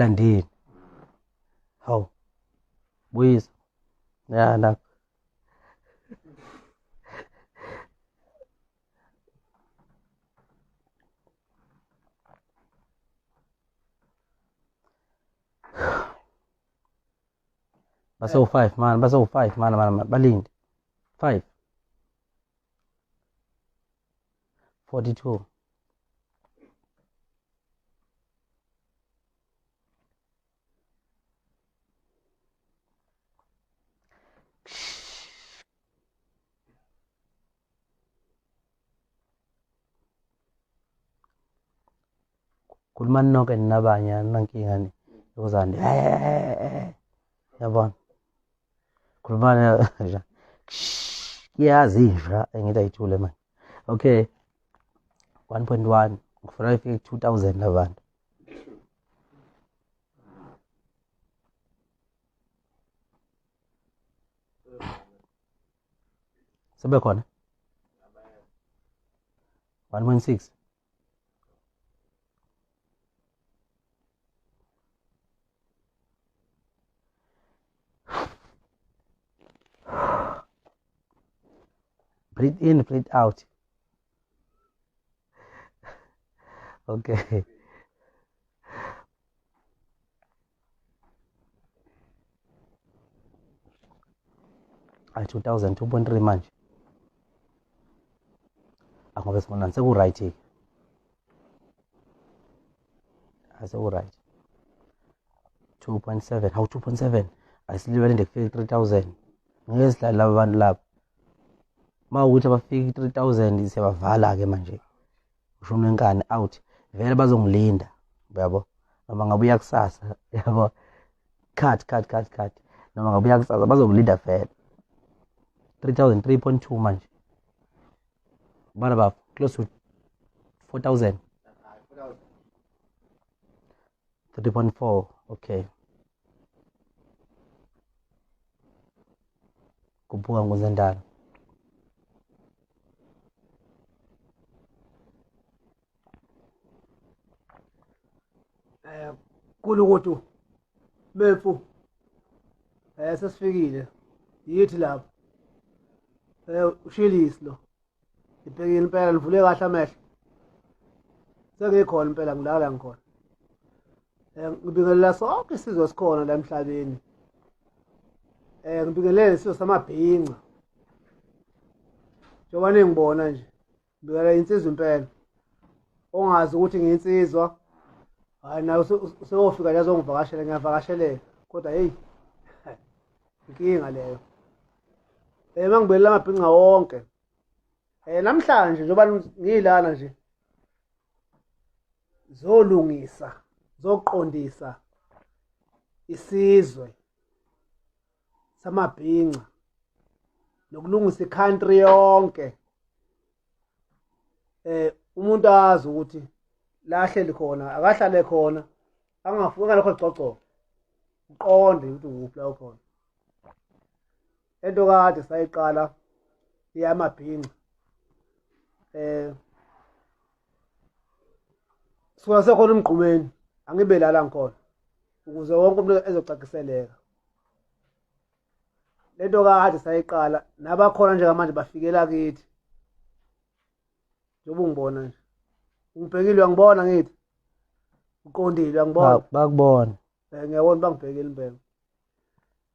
Bhayela ndini. Hawu. Buyisa. Ya nakho. Basewu-5 man, basewu-5 man, man, balinde. 5 42. Khulumani nonke ninabanye, aninankinga ni yozande. Yabona, khulumani iyazi inja engithi ayithule manje. Okay, 1.1 ngifuna ifike 2000 labantu. Sebekhona 1.6. Breathe in, breathe out. Okay. Ay, 2000 2.3 manje. Angobe sibonani seku-right ke. Aseku-right. 2.7. Hawu, 2.7. Asilibele nje kufike 3000. Ngeke sihlale laba bantu lapha. Uma ukuthi abafiki 3000 siyabavala ke manje. Ushona inkani out. Vele bazongilinda. Uyabo? Noma ngabuya kusasa, yabo. Cut, cut, cut, cut. Noma ngabuya kusasa bazongilinda vele. 3000 3.2 manje. Bana ba close to 4000. 3.4. Okay. Kubuka ngozendalo. Kulukutu Memfu, sesifikile yithi lapho. Ushilisi lo ibhekile impela, nivule kahle amehlo, sengikhona impela, ngilala ngikhona. Ngibingelela sonke isizwe esikhona la emhlabeni. Ngibingelele isizwe samabhinca, njengoba ningibona nje, ngibingelela insizwa impela. Ongazi ukuthi ngiyinsizwa, hayi nawe useyofika nje azongivakashela, ngiyavakasheleka kodwa hey, inkinga leyo. Mangibelela amabhinca wonke. Namhlanje njengoba ngilana nje, zolungisa, zoqondisa isizwe samabhinca nokulungisa i-country yonke. Umuntu azi ukuthi la ahleli khona akahlale khona, angafuni ngalokho gcogco, uqonde ukuthi ukuphi la ukhona. Into kade sayiqala iyamabhinca, suka sekhona umgqumeni, angibe la ngikhona ukuze wonke umuntu ezocaciseleka. Lento kade sayiqala, nabakhona njengamanje bafikela kithi. Njengoba ungibona nje, ungibhekile, uyangibona, ngithi uqondile, uyangibona. Bakubona. Ngiyabona bangibhekile impela.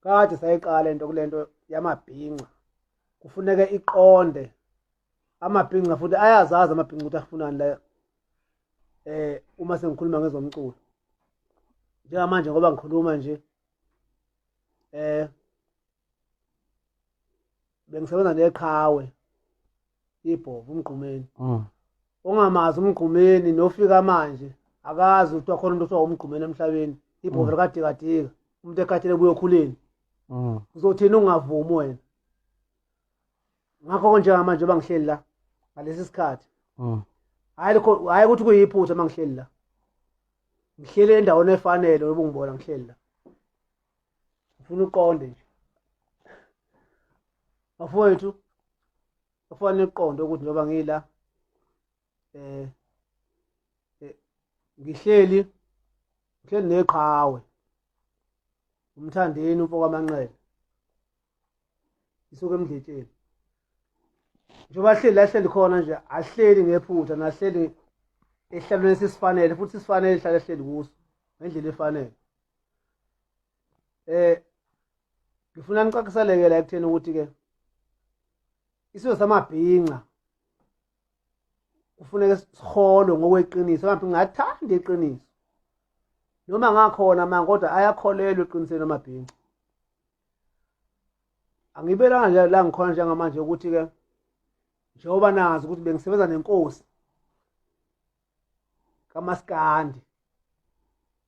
Kade sayiqala into kulento yamabhinca, kufuneka iqonde amabhinca, futhi ayazazi amabhinca ukuthi afunani la. Uma sengikhuluma ngezomculo njengamanje, ngoba ngikhuluma nje, bengisebenza neqhawe ibhovu umgqumeni. Ongamazi umgqumeni nofika manje akazi ukuthi wakhona umuntu othiwa umgqumeni emhlabeni, ibhovu likadikadika, umuntu ekhathele buye okhuleni. Uzothini ungavumi wena? Ngakho njengamanje njengoba ngihleli la ngalesi sikhathi, hayi hayi ukuthi kuyiphutha uma ngihleli la, ngihleli endaweni efanele. Ngoba ungibona ngihleli la, ngifuna uqonde nje bafowethu, kufanele uqonde ukuthi njengoba ngila, ngihleli Ngihleli neqhawe. Umthandeni umfo kaManqele. Isuke emdletsheni. Njengoba hleli la hleli khona nje ahleli ngephutha nahleli ehlalweni sisifanele futhi sisifanele ihlale hleli kuso ngendlela efanele. Ngifuna nicaciseleke la ekutheni ukuthi ke isizwe samabhinca kufuneka siholwe ngokweqiniso amabhinca athanda iqiniso noma ngakhona manga kodwa ayakholelwa eqinisweni amabhinca angibelanga nje la ngikhona njengamanje ukuthi ke njengoba nazi ukuthi bengisebenza nenkosi kamaskandi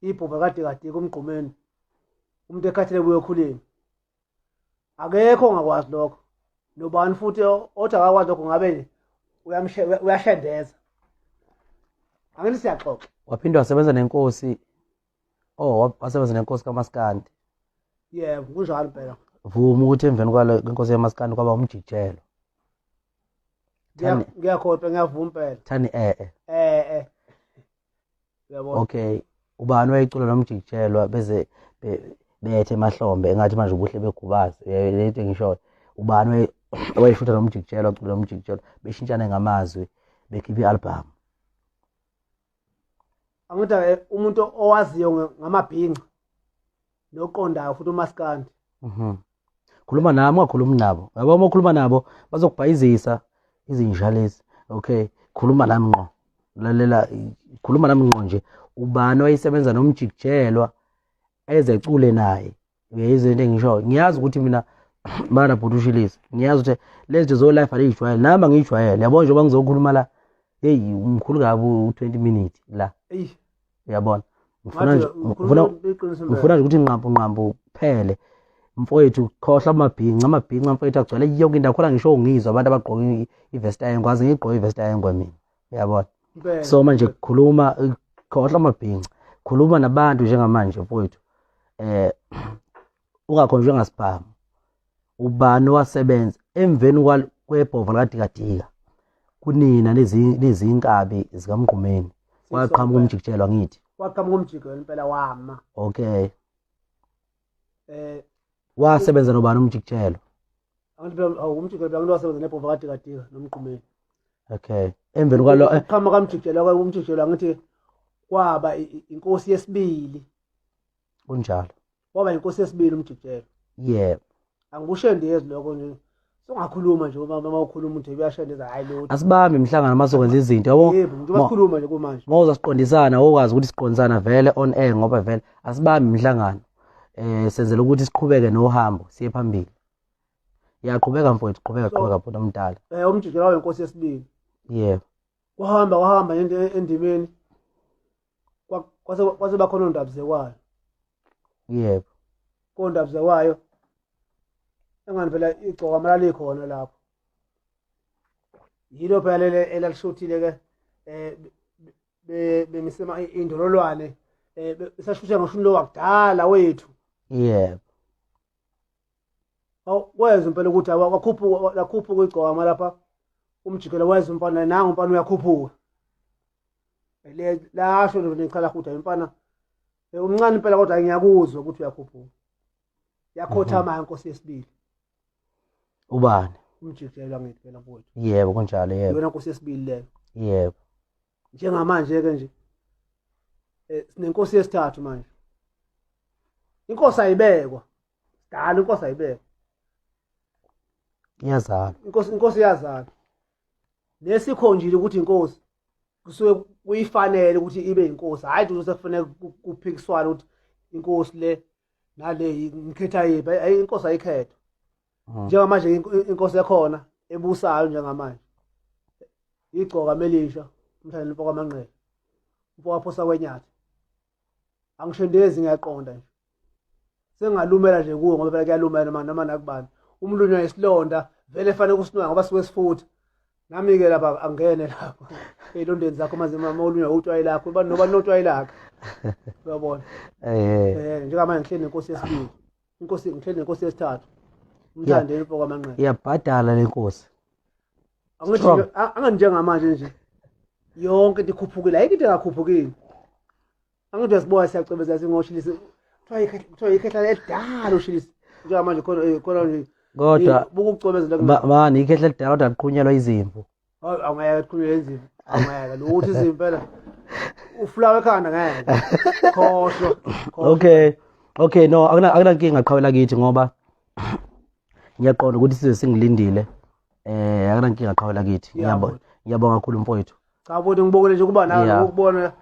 ibhova kade kade kumgqumeni umuntu ekhathele kuyo ekhuleni akekho ongakwazi lokho nobani futhi othi akakwazi lokho ngabe uyashendeza angithi siyaxoxa waphinde wasebenza nenkosi oh wasebenza nenkosi kamaskandi yebo kunjalo impela vuma ukuthi emveni kwalo inkosi yamaskandi kwaba umjijelo ngiyakhohlwa ngiyavuma impela thani eh eh eh eh uyabona okay ubani wayecula nomjikijelwa beze bethe emahlombe engathi manje ubuhle begubazi lento engishoyo ubani wayeshutha nomjikijelwa acula nomjikijelwa beshintshane ngamazwi bekhipha i-album angithi umuntu owaziyo ngamabhinca noqondayo futhi umaskandi Khuluma nami ungakhulumi nabo yabo uma ukhuluma nabo bazokubhayizisa izinja lezi okay khuluma nami ngqo lalela khuluma nami ngqo nje ubani wayesebenza nomjikijelwa ezecule naye uyayizwa into engishoyo ngiyazi ukuthi mina mana bhuti ushilisi ngiyazi ukuthi lezi zo life aliyijwayele nami angiyijwayele yabo njengoba ngizokhuluma la heyi umkhulu kabi u-20 minutes la uyabona ngifuna nje ngifuna ngifuna nje ukuthi nqampu nqampu kuphele mfowethu khohlwa amabhinca amabhinca mfowethu agcwele yonke indawo khona ngisho ngizwa abantu abagqoke ivesta yengwe aze ngigqoke ivesta yengwe mina uyabona so manje khuluma khohlwa amabhinca khuluma nabantu njengamanje mfowethu eh ungakhonjwe ngasibhamu ubani owasebenza emveni kwebhova likadikadika kunina nezinkabi zikamgqumeni kwaqhamuka umjikijelwa ngithi waqhamuka umjikijelwa impela wama okay wasebenza nobani umjikijelwa umjikijelwa abantu wasebenza nebhova kadikadika nomgqumeni okay emveni kwalo qhamuka kamjikijelwa umjikijelwa ngithi kwaba inkosi yesibili kunjalo waba inkosi yesibili umjikijelo yebo angikushendezi lokho nje songakhuluma nje uma uma ukhuluma uthi uyashendeza hayi lutho asibambi imihlangano uma sokwenza izinto yabo yebo njengoba sikhuluma nje kumanje uma uzasiqondisana wokwazi ukuthi siqondisana vele on air ngoba vele asibambi imihlangano eh senzela ukuthi siqhubeke nohambo siye phambili yaqhubeka mfowethu qhubeka qhubeka bhuti omdala umjikijelo wenkosi yesibili yebo kwahamba kwahamba endimeni kwase bakhona ondabuzekwayo yebo kondabuzekwayo engani phela igcokama lalikhona lapho yilo phela lele elalishuthile ke bemisema indololwane besashutha ngoshuni lo wakudala wethu yebo wezwa impela ukuthi wakhuphuka lakhuphuka igcokama lapha umjikelo wezwa umfana nangu umfana uyakhuphuka le lasho nechala futhi umfana umncane impela kodwa ngiyakuzwa ukuthi uyakhuphuka yakhothama inkosi yesibili ubani umjikelo ngithi phela mfowethu yebo kunjalo yebo yona nkosi yesibili leyo yebo njengamanje ke nje sinenkosi yesithathu manje inkosi ayibekwa sidala inkosi ayibekwa iyazalwa inkosi iyazalwa nesikhonjile ukuthi inkosi kusuke kuyifanele ukuthi ibe inkosi hayi ukuthi sekufanele kuphikiswane ukuthi inkosi le nale ngikhetha yiphi ayi inkosi ayikhethwa njengamanje inkosi ekhona ebusayo njengamanje igcoka melisha umthanyelo mfo kaManqele mfo waphosa kwenyathi angishendezi ngiyaqonda nje sengalumela nje kuwo ngoba phela kuyalumela noma noma nakubani umlunywa isilonda vele fanele kusinwa ngoba suke sifutha nami ke lapha angene lapha eyilondeni zakho manje uma ulunywa utwayi lakho uba noba notwayi lakhe uyabona njengamanje ngihleli nenkosi yesibili inkosi ngihleli nenkosi yesithathu umthandeni mfo kaManqele iyabhadala lenkosi angithi anganjengamanje nje yonke into ikhuphukile ayikho into engakhuphukile Angithi uyasibuka siyacebeza singoshilisi. Kuthiwa ikhehla elidala ushilisi. Njengamanje khona khona nje. Kodwa buka ukucwebezela kuna. Mani ikhehla elidala kodwa liqhunyelwa izimvu. Hayi angeke liqhunyelwe izimvu. Angeke lutho izimvu phela. Ufulawa ekhanda ngeke. Khohlwa. Okay. Okay no akunankinga qhawela kithi ngoba ngiyaqonda ukuthi size singilindile. Akunankinga qhawela kithi. Ngiyabonga. Ngiyabonga kakhulu mfowethu. Cha bhuti ngibukele nje ukuba nawe ukubona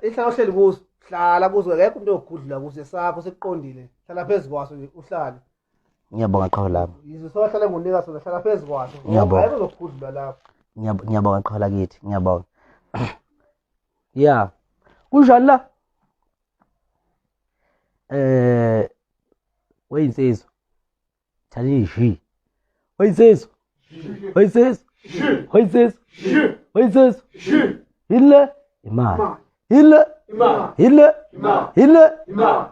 ihlala ohleli kuso hlala kuso akekho umuntu ogudlula kuso esakho sekuqondile hlala phezu kwaso nje uhlale. Ngiyabonga qhawe lami. Yize sohlale ngunika sona hlala phezu kwaso. Ngiyabonga. Akekho ozokugudlula lapho. Ngiyabonga qhawe lakithi ngiyabonga. Yeah. Kunjani la? Weyinsizwa. Thani ji. Weyinsizwa. Weyinsizwa. Weyinsizwa. Weyinsizwa. Yile imali. Yile imali. Yile imali. Yile imali.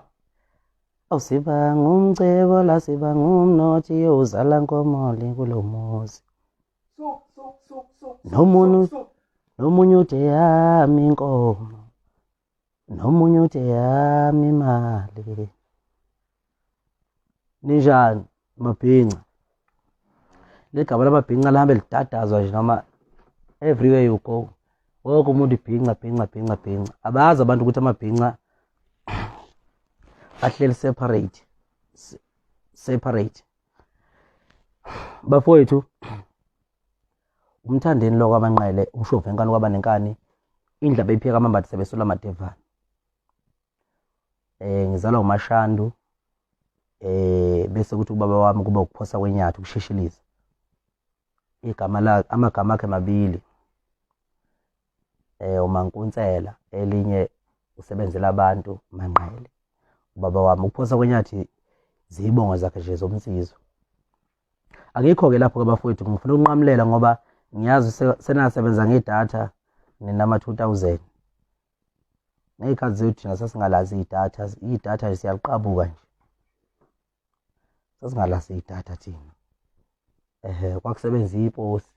Awusiba ngumcebo la siba ngumnothi uzala nkomoli kulomuzi. Nomunye uthi yami inkomo. Nomunye uthi yami imali. Ninjani mabhinca? Legama lamabhinca lihambe lidadazwa nje noma everywhere you go. Wonke umuntu ibhinca bhinca bhinca bhinca. Abazi abantu ukuthi amabhinca ahleli separate. Separate. Bafowethu, umthandeni lo kwamanqele, umshovu enkani kwabanenkani, indlaba ephika amambathi sebesula amadevane. Ngizalwa uMashandu, bese kuthi ubaba wami kuba ukuphosa kwenyathi ukushesheliza. Igama la amagama akhe mabili. uMankunsela, elinye usebenzela abantu Manqele. Ubaba wami ukuphosa kwenyathi zibongo zakhe nje zomnsizwa. Akikho ke lapho ke bafowethu, ngifuna ukunqamulela ngoba ngiyazi senasebenza ngedatha ninama 2000. Ngey'khathi zethu thina sasingalazi idatha, idatha nje siyaliqabuka nje. Sasingalazi idatha thina. Kwakusebenza iposi.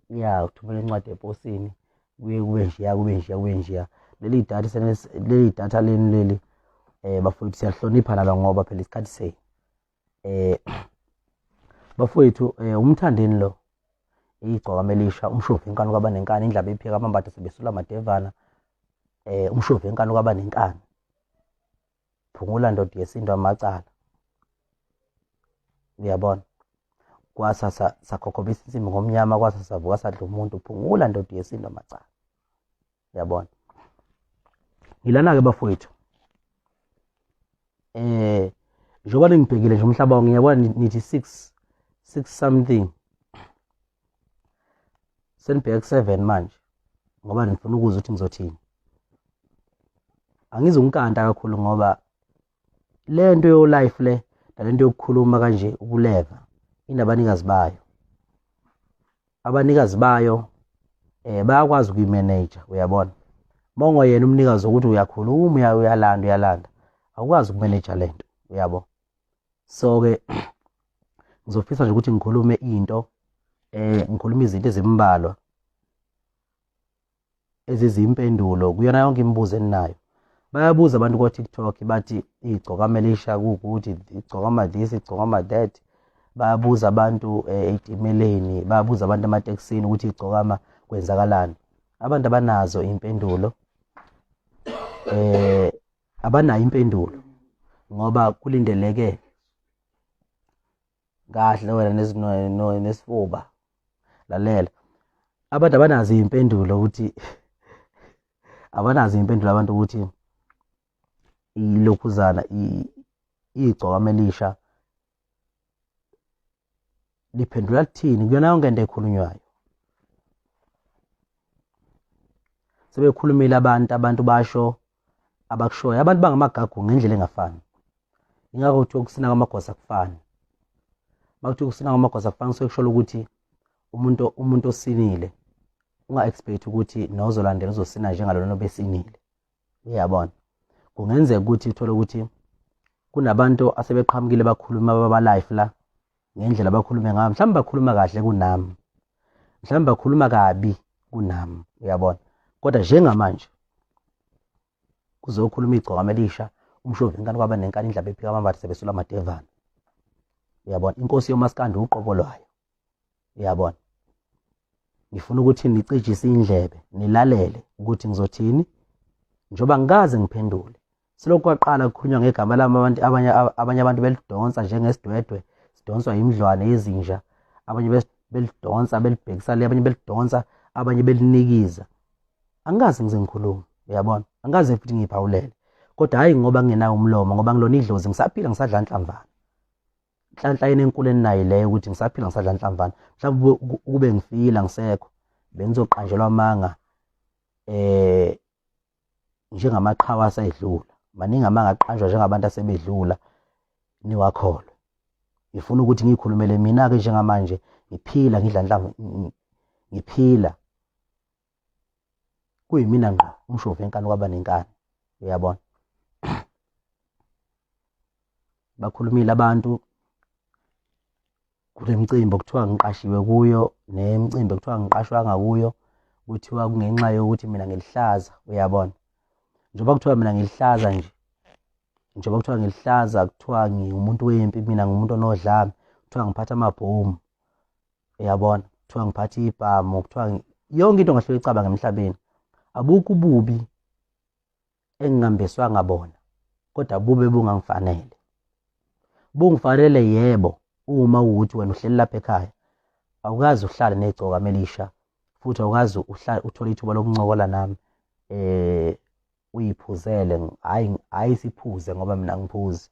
Ya, uthumela incwadi eposini, kuye kube njeya, kube njeya, kube njeya. Leli datha leli datha lenu leli, bafowethu siyahlonipha nalo ngoba phela isikhathi senu. Bafowethu, umthandeni lo igcokama elisha, umshovi enkani kwabanenkani, indlaba ephika amambatha sebesula amadevana, umshovi enkani kwabanenkani. Phungula ndoda yesintu amacala. Uyabona? Kwasa sakhokhobisa insimbi ngomnyama, kwasa savuka sadla umuntu. Phungula ndoda yesintu amacala. Uyabona? Ngilana ke bafowethu. Njengoba ningibhekile nje umhlaba wami, ngiyabona nithi 6 something. Senibheke ku-7 manje ngoba nifuna ukuzwa ukuthi ngizothini. Angizunkanta kakhulu ngoba le nto yo life le nalento yokukhuluma kanje ukuleva inabanikazi bayo. Abanikazi bayo bayakwazi ukuyimanage, uyabona. Mongo yena umnikazi ukuthi uyakhuluma, uyalanda, uyalanda. Awukwazi ukumanage lento, uyabo. So ke ngizofisa nje ukuthi ngikhulume into, ngikhulume izinto ezimbalwa ezizimpendulo kuyona yonke imibuzo eninayo. Bayabuza abantu ko TikTok bathi igcokama elisha kuwukuthi igcokama this, igcokama that. Bayabuza abantu etimeleni, bayabuza abantu ematekisini ukuthi igcokama kwenzakalani. Abantu abanazo impendulo, abanayo impendulo ngoba kulindeleke kahle wena nesifuba. Lalela, abantu abanazo impendulo ukuthi abanazo impendulo abantu ukuthi ilokhuzana igcokama elisha liphendula lithini kuyona yonke into ekhulunywayo. Sebekhulumile abantu, abantu basho abakushoyo, abantu bangamagagu ngendlela engafani. Ingakho kuthiwa ukusina kwamagosa akufani. Makuthiwa ukusina kwamagosa akufani, kusuke kusho ukuthi umuntu osinile unga-expect ukuthi nozolandela uzosina njengalona obesinile. Uyabona? Kungenzeka ukuthi uthole ukuthi kunabantu asebeqhamukile bakhuluma baba life la ngendlela abakhulume ngayo, mhlawumbe bakhuluma kahle kunami, mhlawumbe bakhuluma kabi kunami, uyabona. Kodwa njengamanje Kuzokhuluma igcokama elisha, umshovi inkani kwaba nenkani, indlaba ephika amambatha sebesula amadevana. Uyabona, inkosi yomaskandi uqobo lwayo. Uyabona, ngifuna ukuthi nicijise indlebe nilalele ukuthi ngizothini, njengoba ngikaze ngiphendule. Selokhu kwaqala kukhulunywa ngegama lami, abantu abanye abantu belidonsa njengesidwedwe sidonswa yimidlwane yezinja, abanye belidonsa belibhekisa le, abanye belidonsa, abanye belinikiza. Angikaze ngize ngikhulume, uyabona, angikaze futhi ngiyiphawulele. Kodwa hhayi ngoba ngingenawo umlomo, ngoba ngilona idlozi, ngisaphila ngisadla nhlamvana. Nhlanhla yini enkulu eninayo leyo ukuthi ngisaphila ngisadla nhlamvana. Mhlawumbe ukube ngifile ngisekho, bengizoqanjelwa amanga njengamaqhawe asedlula. Maningi amanga aqanjwa njengabantu asebedlula, niwakholwe. Ngifuna ukuthi ngikhulumele mina-ke njengamanje, ngiphila ngidla nhlamvu, ngiphila kuyimina ngqo umshovi enkani kwaba nenkani. Uyabona, bakhulumile abantu kule mcimbi okuthiwa ngiqashiwe kuyo nemcimbi okuthiwa ngiqashwanga kuyo, kuthiwa kungenxa yokuthi mina ngilihlaza. Uyabona, njengoba kuthiwa mina ngilihlaza nje, njengoba kuthiwa ngilihlaza, kuthiwa ngingumuntu wempi, mina ngumuntu onodlame, kuthiwa ngiphatha amabhomu. Uyabona, kuthiwa ngiphatha ibhamu, kuthiwa yonke into ngahlule icabanga emhlabeni. Abukho ububi engingambeswanga bona, kodwa bube bungangifanele. Bungifanele yebo, uma ukuthi wena uhleli lapha ekhaya, awukaze uhlale negcokama elisha, futhi awukaze uhlale uthole ithuba lokuncokola nami, uyiphuzele. Hhayi, hhayi siphuze ngoba mina ngiphuzi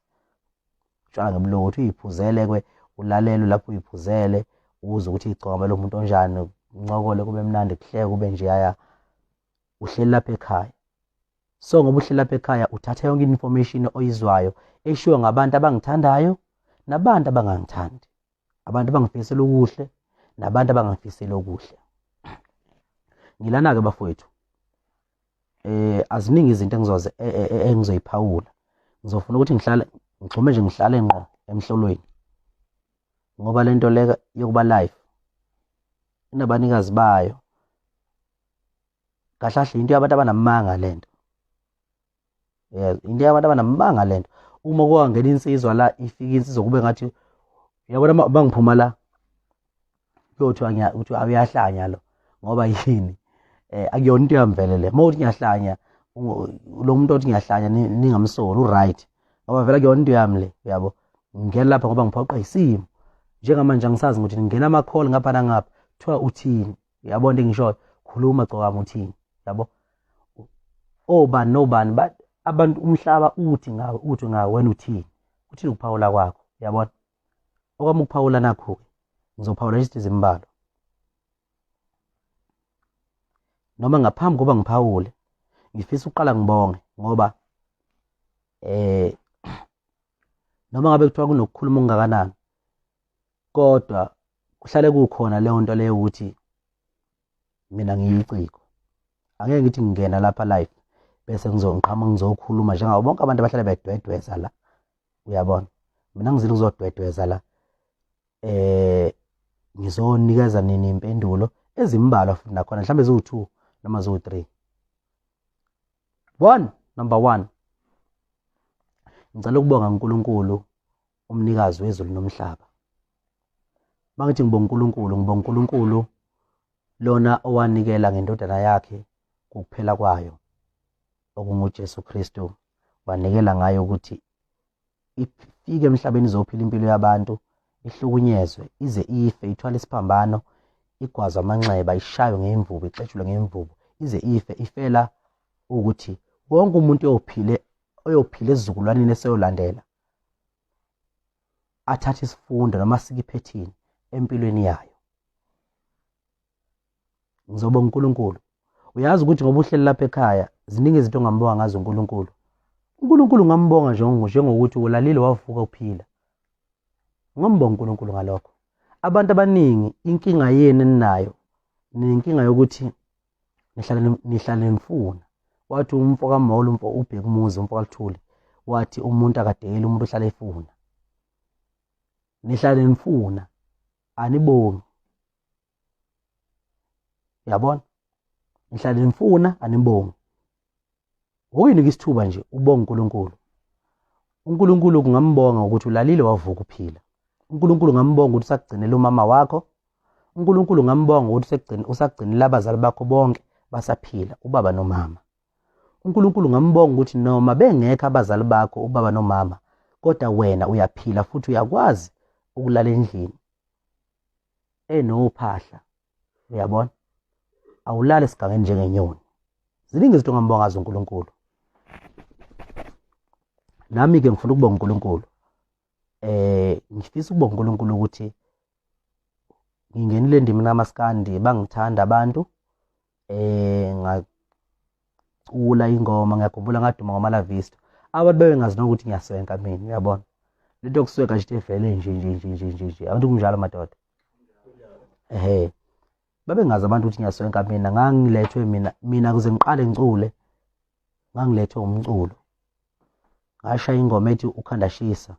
utshwala ngebulungu, ukuthi uyiphuzele kwe ulalele lapho uyiphuzele, uzwe ukuthi igcokama lomuntu onjani, uncokole kube mnandi, kuhleke kube njeyaya. Uhleli lapha ekhaya, so ngoba uhleli lapha ekhaya uthatha yonke information oyizwayo eshiwo ngabantu abangithandayo nabantu abangangithandi, abantu abangifisela okuhle nabantu abangangifiseli okuhle. Ngilana-ke bafowethu, aziningi izinto engizoze engizoyiphawula. Ngizofuna ukuthi ngihlale ngixhume nje, ngihlale ngqo emhlolweni, ngoba lento le yokuba live inabanikazi bayo. Kahle kahle into yabantu abanamanga lento, yes, into yabantu abanamanga lento. Uma kwangena insizwa la, ifika insizwa kube ngathi uyabona bangiphuma la, kuyothiwa kuthiwa uyahlanya lo, ngoba yini? Akuyona into yami vele le. Uma uthi ngiyahlanya, lo muntu othi ngiyahlanya ningamsoli, u-right, ngoba vele akuyona into yami le. Uyabo, ngingena lapha ngoba ngiphoqa isimo. Njengamanje angisazi ukuthi ngingena ama-call ngapha nangapha, kuthiwa uthini. Uyabona into engishoyo? Khuluma gcokama, uthini? Yabo, obani nobani abantu, umhlaba uthi ngawe, uthi ngawe, wena uthini? Uthini ukuphawula kwakho? Uyabona, okwami ukuphawula nakho-ke, ngizophawula izinto ezimbalwa. Noma ngaphambi kokuba ngiphawule, ngifisa ukuqala ngibonge, ngoba noma ngabe kuthiwa kunokukhuluma okungakanani, kodwa kuhlale kukhona leyo nto leyo ukuthi mina ngiyiciko. Angeke ngithi ngingena lapha live bese ngizongiqhamuka ngizokhuluma njengabo bonke abantu abahlale bedwedweza la. Uyabona, mina ngizile ukuzodwedweza la, ngizonikeza nini impendulo ezimbalwa futhi nakhona mhlawumbe ziwu-2 noma ziwu-3. One, number one, ngicela ukubonga uNkulunkulu umnikazi wezulu nomhlaba. Mangithi ngibonga uNkulunkulu, ngibonga uNkulunkulu lona owanikela ngendodana yakhe kuphela kwayo, okunguJesu Kristu, wanikela ngayo ukuthi ifike emhlabeni izophila impilo yabantu, ihlukunyezwe ize ife, ithwale isiphambano, igwazwe amanxeba, ishaywe ngemvubu, ixetshulwe ngemvubu, ize ife, ifela ukuthi wonke umuntu oyophila esizukulwaneni eseyolandela athathe isifundo noma asike iphethini empilweni yayo. Ngizobonga uNkulunkulu. Uyazi ukuthi ngoba uhleli lapha ekhaya, ziningi izinto ongambonga ngazo uNkulunkulu. uNkulunkulu ungambonga njengokuthi ulalile wavuka uphila. Ungambonga uNkulunkulu ngalokho. Abantu abaningi inkinga yenu eninayo, ninenkinga yokuthi nihlale nifuna. Wathi umfo kaMolo, umfo ubheka umuzi, umfo kaLuthuli, wathi umuntu akadeli, umuntu uhlala efuna. Nihlale nifuna, anibongi. Uyabona, nihlale nifuna, anibongi. Ngokuyinika isithuba nje ubonga uNkulunkulu. uNkulunkulu kungambonga ukuthi ulalile wavuka uphila. uNkulunkulu ngambonga ukuthi usakugcinela umama wakho. uNkulunkulu ngambonga ukuthi usekugcina usakugcinela abazali bakho bonke basaphila, ubaba nomama. uNkulunkulu ngambonga ukuthi noma bengekho abazali bakho ubaba nomama, kodwa wena uyaphila futhi uyakwazi ukulala endlini enophahla. Uyabona? Awulali esigangeni njengenyoni. Ziningi izinto ongambonga ngazo uNkulunkulu. Nami-ke ngifuna ukubonga uNkulunkulu. Ngifisa ukubonga uNkulunkulu ukuthi ngingenile endimeni kamaskandi, bangithanda abantu. Ngacula ingoma, ngiyakhumbula ngaduma ngoMalavisto. Abantu bebengazi nokuthi ngiyaswenka mina, uyabona. Lento yokuswenka nje evele nje nje nje nje nje nje. Abantu kunjalo madoda. Ehhe. Babengazi abantu ukuthi ngiyaswenka mina, ngangilethwe mina, mina kuze ngiqale ngicule, ngangilethwe umculo. Ngashaya ingoma ethi ukhanda shisa.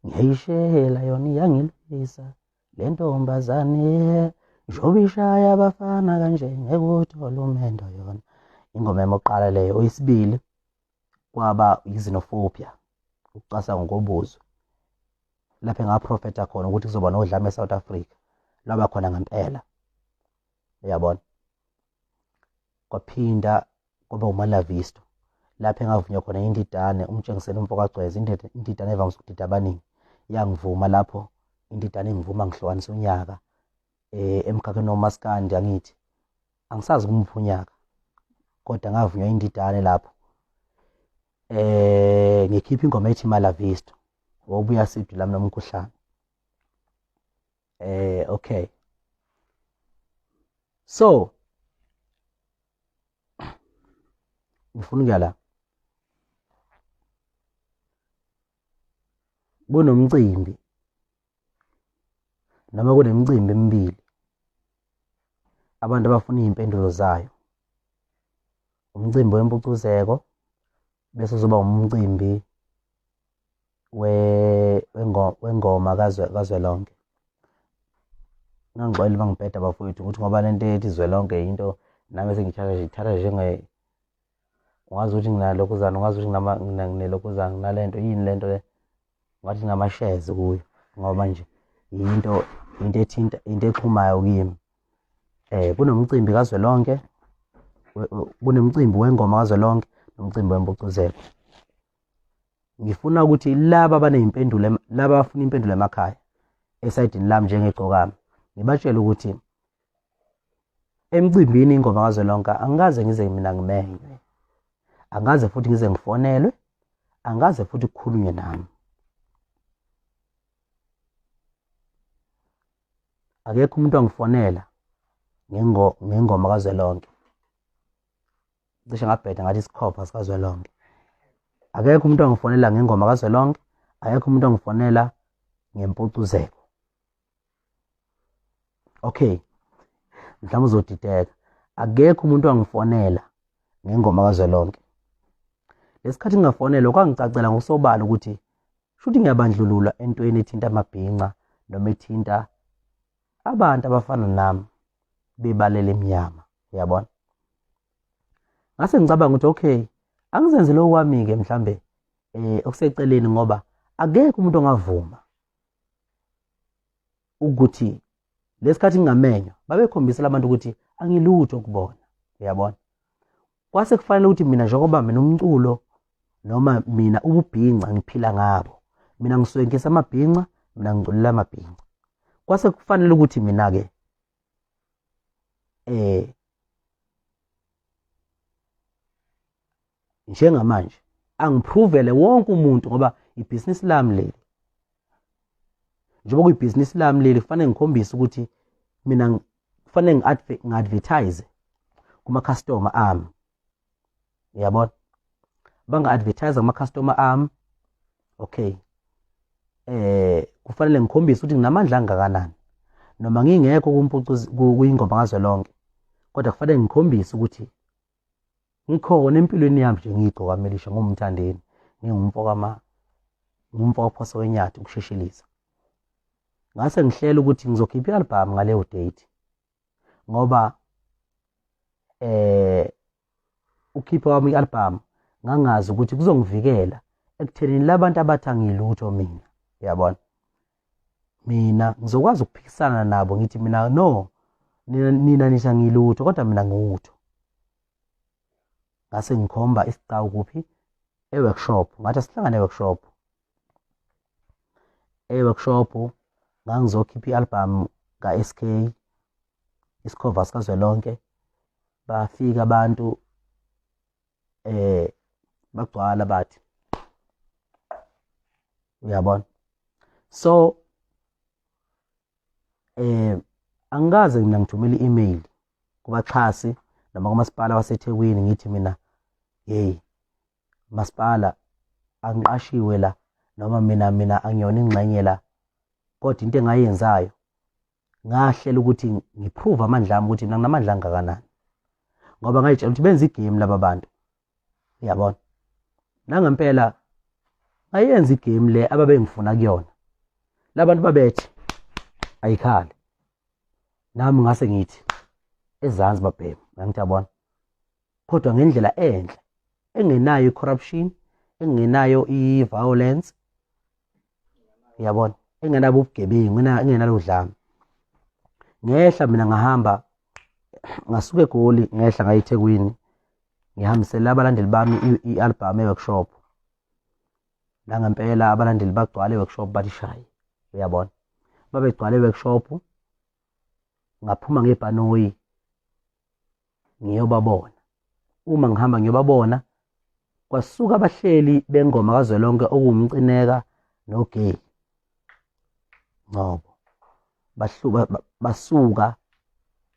Ngiyayishela yona iyangilwisa le ntombazane, njengoba ishaya abafana kanje ngeke uthole umendo yona. Ingoma yami yokuqala leyo. Oyisibili kwaba i-xenophobia, ukucwasa ngokobuzwe, lapho engaprofetha khona ukuthi kuzoba nodlame eSouth Africa, lwaba khona ngempela, uyabona. Kwaphinda kwaba uMalavisto, lapho engavunywa khona indidane, umtshengiselo umfo kaGcweza, indidane evamise ukudida abaningi, yangivuma lapho indidane ingivuma ngihlukanisa unyaka emkhakheni womaskandi. Angithi angisazi kumuphi unyaka, kodwa ngavunywa indidane lapho ngikhipha ingoma ethi Malavisto, wobuya sidu lami nomkhuhlane. Okay, so ngifuna ukuya la kunomcimbi noma kunemicimbi emibili abantu abafuna iy'mpendulo zayo. Umcimbi wempucuzeko, bese uzoba umcimbi wengoma kazwelonke. Ngangixolela uma ngibheda bafowethu ukuthi ngoba lento ethi zwelonke yinto nami esengiyithatha nje, ngithatha njenge ungazi ukuthi nginalokhuzana, ungazi ukuthi nginelokhuzana, nginalento yini lento le, ngathi nginama-shares kuyo ngoba nje yinto, into ethinta, into exhumayo kimi. Kunomcimbi kazwelonke, kunomcimbi wengoma kazwelonke nomcimbi wempucuzeko. Ngifuna ukuthi laba abaney'mpendulo, laba abafuna impendulo emakhaya esayidini lami njengegcokama, ngibatshele ukuthi emcimbini ingoma kazwelonke angikaze ngize mina ngimenywe, angikaze futhi ngize ngifonelwe, angikaze futhi kukhulunywe nami. Akekho umuntu ongifonela ngengoma kazwelonke. Cishe ngabheda ngathi isikhopha sikazwelonke. Akekho umuntu ongifonela ngengoma kazwelonke, akekho umuntu ongifonela ngempucuzeko. Okay, mhlawumbe uzodideka. Akekho umuntu ongifonela ngengoma kazwelonke. Lesikhathi ngingafonelwa kwangicacela ngokusobala ukuthi shuthi ngiyabandlululwa entweni ethinta amabhinca noma ethinta abantu abafana nami bebalele emnyama, uyabona. Ngase ngicabanga ukuthi okay, angizenzele okwami-ke mhlambe okuseceleni, ngoba akekho umuntu ongavuma ukuthi lesikhathi ngingamenywa babekhombisa labantu ukuthi angilutho kubona, uyabona. Kwase kufanele ukuthi mina njengoba mina umculo noma mina ububhinca ngiphila ngabo, mina ngiswenkisa amabhinca, mina ngiculela amabhinca, kwase kufanele ukuthi mina-ke njengamanje angiphrovele wonke umuntu, ngoba ibhizinisi lami leli, njengoba kuyibhizinisi lami leli, kufanele ngikhombise ukuthi mina kufanele ngi-advertise kuma-customer ami, uyabona. Banga-advertise kuma-customer ami, okay, kufanele ngikhombise ukuthi nginamandla angakanani, noma ngingekho kuyingoma kazwelonke, kodwa kufanele ngikhombise ukuthi ngikhona empilweni yami nje, ngiyigcokama elisha, ngumthandeni, ngingumfo waphosa wenyathi ukushesheliza. Ngase ngihlela ukuthi ngizokhipha i-album ngaleyo date, ngoba ukhipha kwami i-album Ngangazi ukuthi kuzongivikela ekuthenini labantu abathi angilutho mina, uyabona. Mina ngizokwazi ukuphikisana nabo ngithi mina no, nina nisha ngilutho kodwa mina ngiwutho. Ngase ngikhomba isigcawu kuphi? E-workshop. Ngathi asihlangane e-workshop. E-workshop ngangizokhipha i-album ka-SK, isikhova sikazwelonke. Bafika abantu bagcwala bathi, uyabona. So angikaze mina ngithumele i-email kubaxhasi noma kumasipala waseThekwini ngithi mina hey masipala angiqashiwe la, noma mina angiyona ingxenye la, kodwa into engayenzayo ngahlela ukuthi ngiprove amandla ami ukuthi mina nginamandla angakanani, ngoba ngayitshela ukuthi benza igame laba bantu, uyabona. Nangempela ngayenza igame le ababengifuna kuyona, labantu babethi ayikhali, nami ngase ngithi ezansi babhema, ngithi yabona, kodwa ngendlela enhle engenayo i-corruption, engenayo i-violence, uyabona, engenabo ubugebengu, engenalo udlame. Ngehla mina ngahamba ngasuka eGoli, ngehla ngaye eThekwini, ngihambisela abalandeli bami i-album e-workshop. Nangempela abalandeli bagcwala e-workshop bathi shayi, uyabona, babegcwala e-workshop. Ngaphuma ngebhanoyi ngiyobabona. Uma ngihamba ngiyobabona, kwasuka abahleli bengoma kazwelonke okuwuMcineka noGay Ngcobo, basuka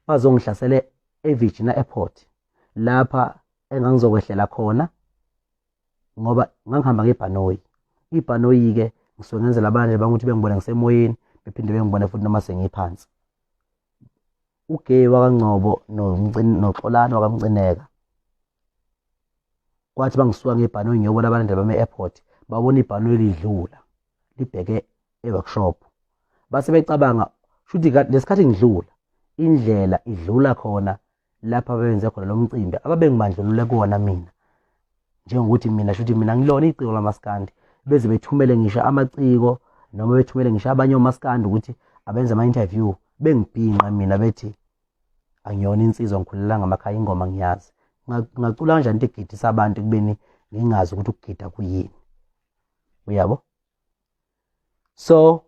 bazongihlasela eVirginia Airport lapha engangizokwehlela khona, ngoba ngangihamba ngebhanoyi. Ibhanoyi-ke ngisuke ngenzela abanye bangukuthi bengibone ngisemoyeni, bephinde bengibone futhi noma sengiphansi. UGay wakaNgcobo noXolani wakaMcineka kwathi bangisuka ngebhanoyi ngiyobona abalandeli bami e-airport, babona ibhanoyi lidlula libheke e-workshop, base becabanga shuthi lesikhathi ngidlula indlela idlula khona lapha ababenze khona lo mcimbi ababengibandlulule kuwona mina, njengokuthi mina shuthi mina ngilona iciko lamaskandi, beze bethumele ngisho amaciko noma bethumele ngisho abanye omaskandi ukuthi abenze ama-interview, bengibhinqa mina bethi angiyona insizwa, ngikhulela ngamakhaya, ingoma ngiyazi. Ngacula kanjani into egidisa abantu ekubeni ngingazi ukuthi ukugida kuyini, uyabo? So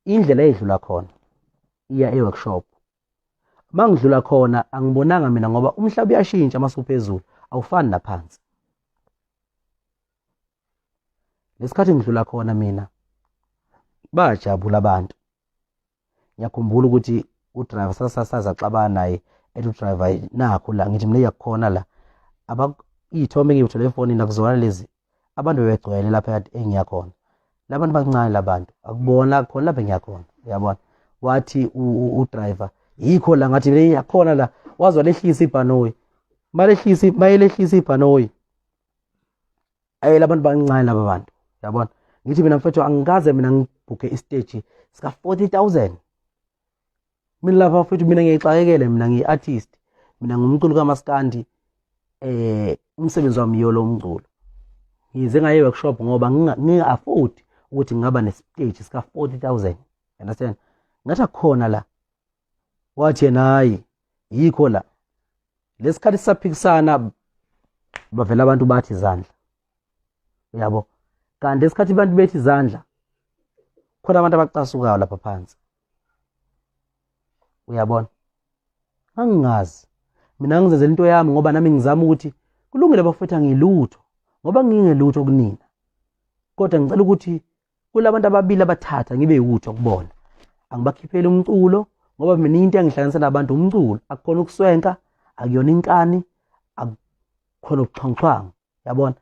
indlela edlula khona iya e-workshop, mangidlula khona angibonanga mina, ngoba umhlaba uyashintsha masuphezulu, awufani naphansi. Lesikhathi ngidlula khona mina bajabula abantu. Ngiyakhumbula ukuthi udriver sasasaza xabana naye, ethi udriver nakho la, ngithi mina iyakhona la, iy'thombe engiyithole efonini akuzona lezi, abantu bebegcwele lapha kade engiyakhona, labantu bancane labantu akubona khona lapha engiyakhona, uyabona. Wathi udriver yikho la, ngathi mina iyakhona la, waze walehlisa ibhanoyi, malehlisa mayelehlisa ibhanoyi, ayi labantu bancane laba bantu, uyabona. Ngithi mina mfethu angikaze mina ngibhukhe istage sika 40000 mina lapha mfethu, mina ngiyixakekele, mina ngiyi-artist, mina ngumculi kamaskandi, umsebenzi wami yiyo lo mculo. Ngize ngaye workshop ngoba nginga-afford ukuthi ngingaba nestage sika 40000, understand? Ngathi akukhona la, wathi yena hayi yikho la. Lesikhathi sisaphikisana bavela abantu bathi izandla, uyabo, kanti esikhathi abantu bethi izandla khona abantu abacasukayo lapha phansi, uyabona. Angingazi mina ngizenzela into yami, ngoba nami ngizama ukuthi kulungile bafethu angilutho, ngoba ngingelutho kunina, kodwa ngicela ukuthi kulabantu ababili abathatha ngibe yutho kubona, angibakhipheli umculo, ngoba mina into engihlanganisa nabantu umculo, akukhona ukuswenka, akuyona inkani, akukhona ubuxhwanguxhwangu, yabona.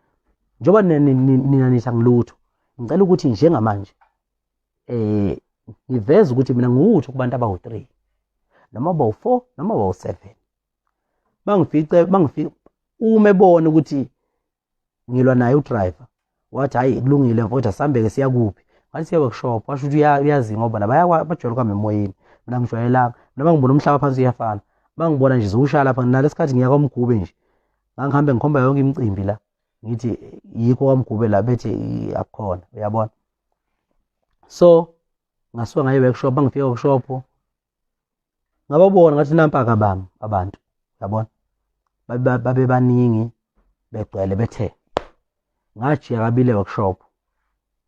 Njengoba nina nithi angilutho, ngicela ukuthi njengamanje ngiveze ukuthi mina ngiwutho kubantu abawu-3 noma abawu-4 noma abawu-7, bangifice bangifike uma ebona ukuthi ngilwa naye udriver, wathi hayi kulungile mfowethu asihambeke siya kuphi, ngathi siya workshop, washo ukuthi uyazi ngoba nabaya bajwayele ukuhamba emoyeni, mina ngijwayelanga, mina bangibona umhlaba phansi uyafana, bangibona nje ziwushaya lapha, nalesikhathi ngiya kwaMgube nje, Ngangihambe ngikhomba yonke imicimbi la ngithi yikho kwamgube la bethi akukhona uyabona. So ngasuka ngaye workshop bangifika workshop ngababona ngathi nampa kabami abantu yabona babe baningi begcwele bethe ngajiya kabile workshop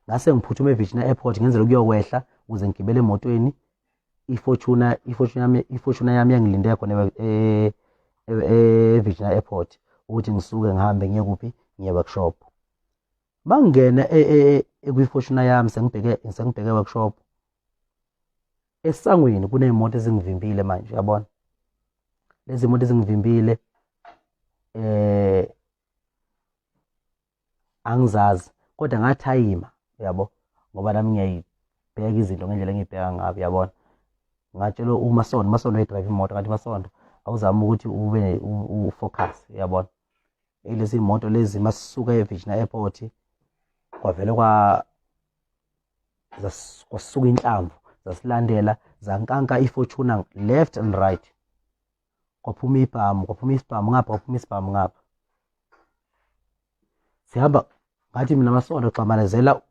ngase ngiphuthuma eVirginia Airport ngenzela ukuyokwehla ukuze ngigibele emotweni iFortuner iFortuner yami iFortuner yami yangilinde khona eVirginia Airport ukuthi ngisuke ngihambe ngiye kuphi ngiye workshop mangingena kwi-Fortuner yami sengibheke sengibheke workshop esangweni kuney'moto ezingivimbile manje uyabona lezi moto ezingivimbile eh angizazi kodwa ngathayima uyabo ngoba nami ngiyayibheka izinto ngendlela engiyibheka ngayo uyabona ngatshela umasondo umasondo wayedrayiva imoto ngathi masondo awuzame ukuthi ube ufocus uyabona lezi moto lezi masisuka eVirginia Airport kwavele kwa kwasuka inhlamvu zasilandela zankanka iFortuner left and right kwaphuma ibhamu kwaphuma isibhamu ngapha kwaphuma isibhamu ngapha sihamba ngathi mina masondo gxamalazela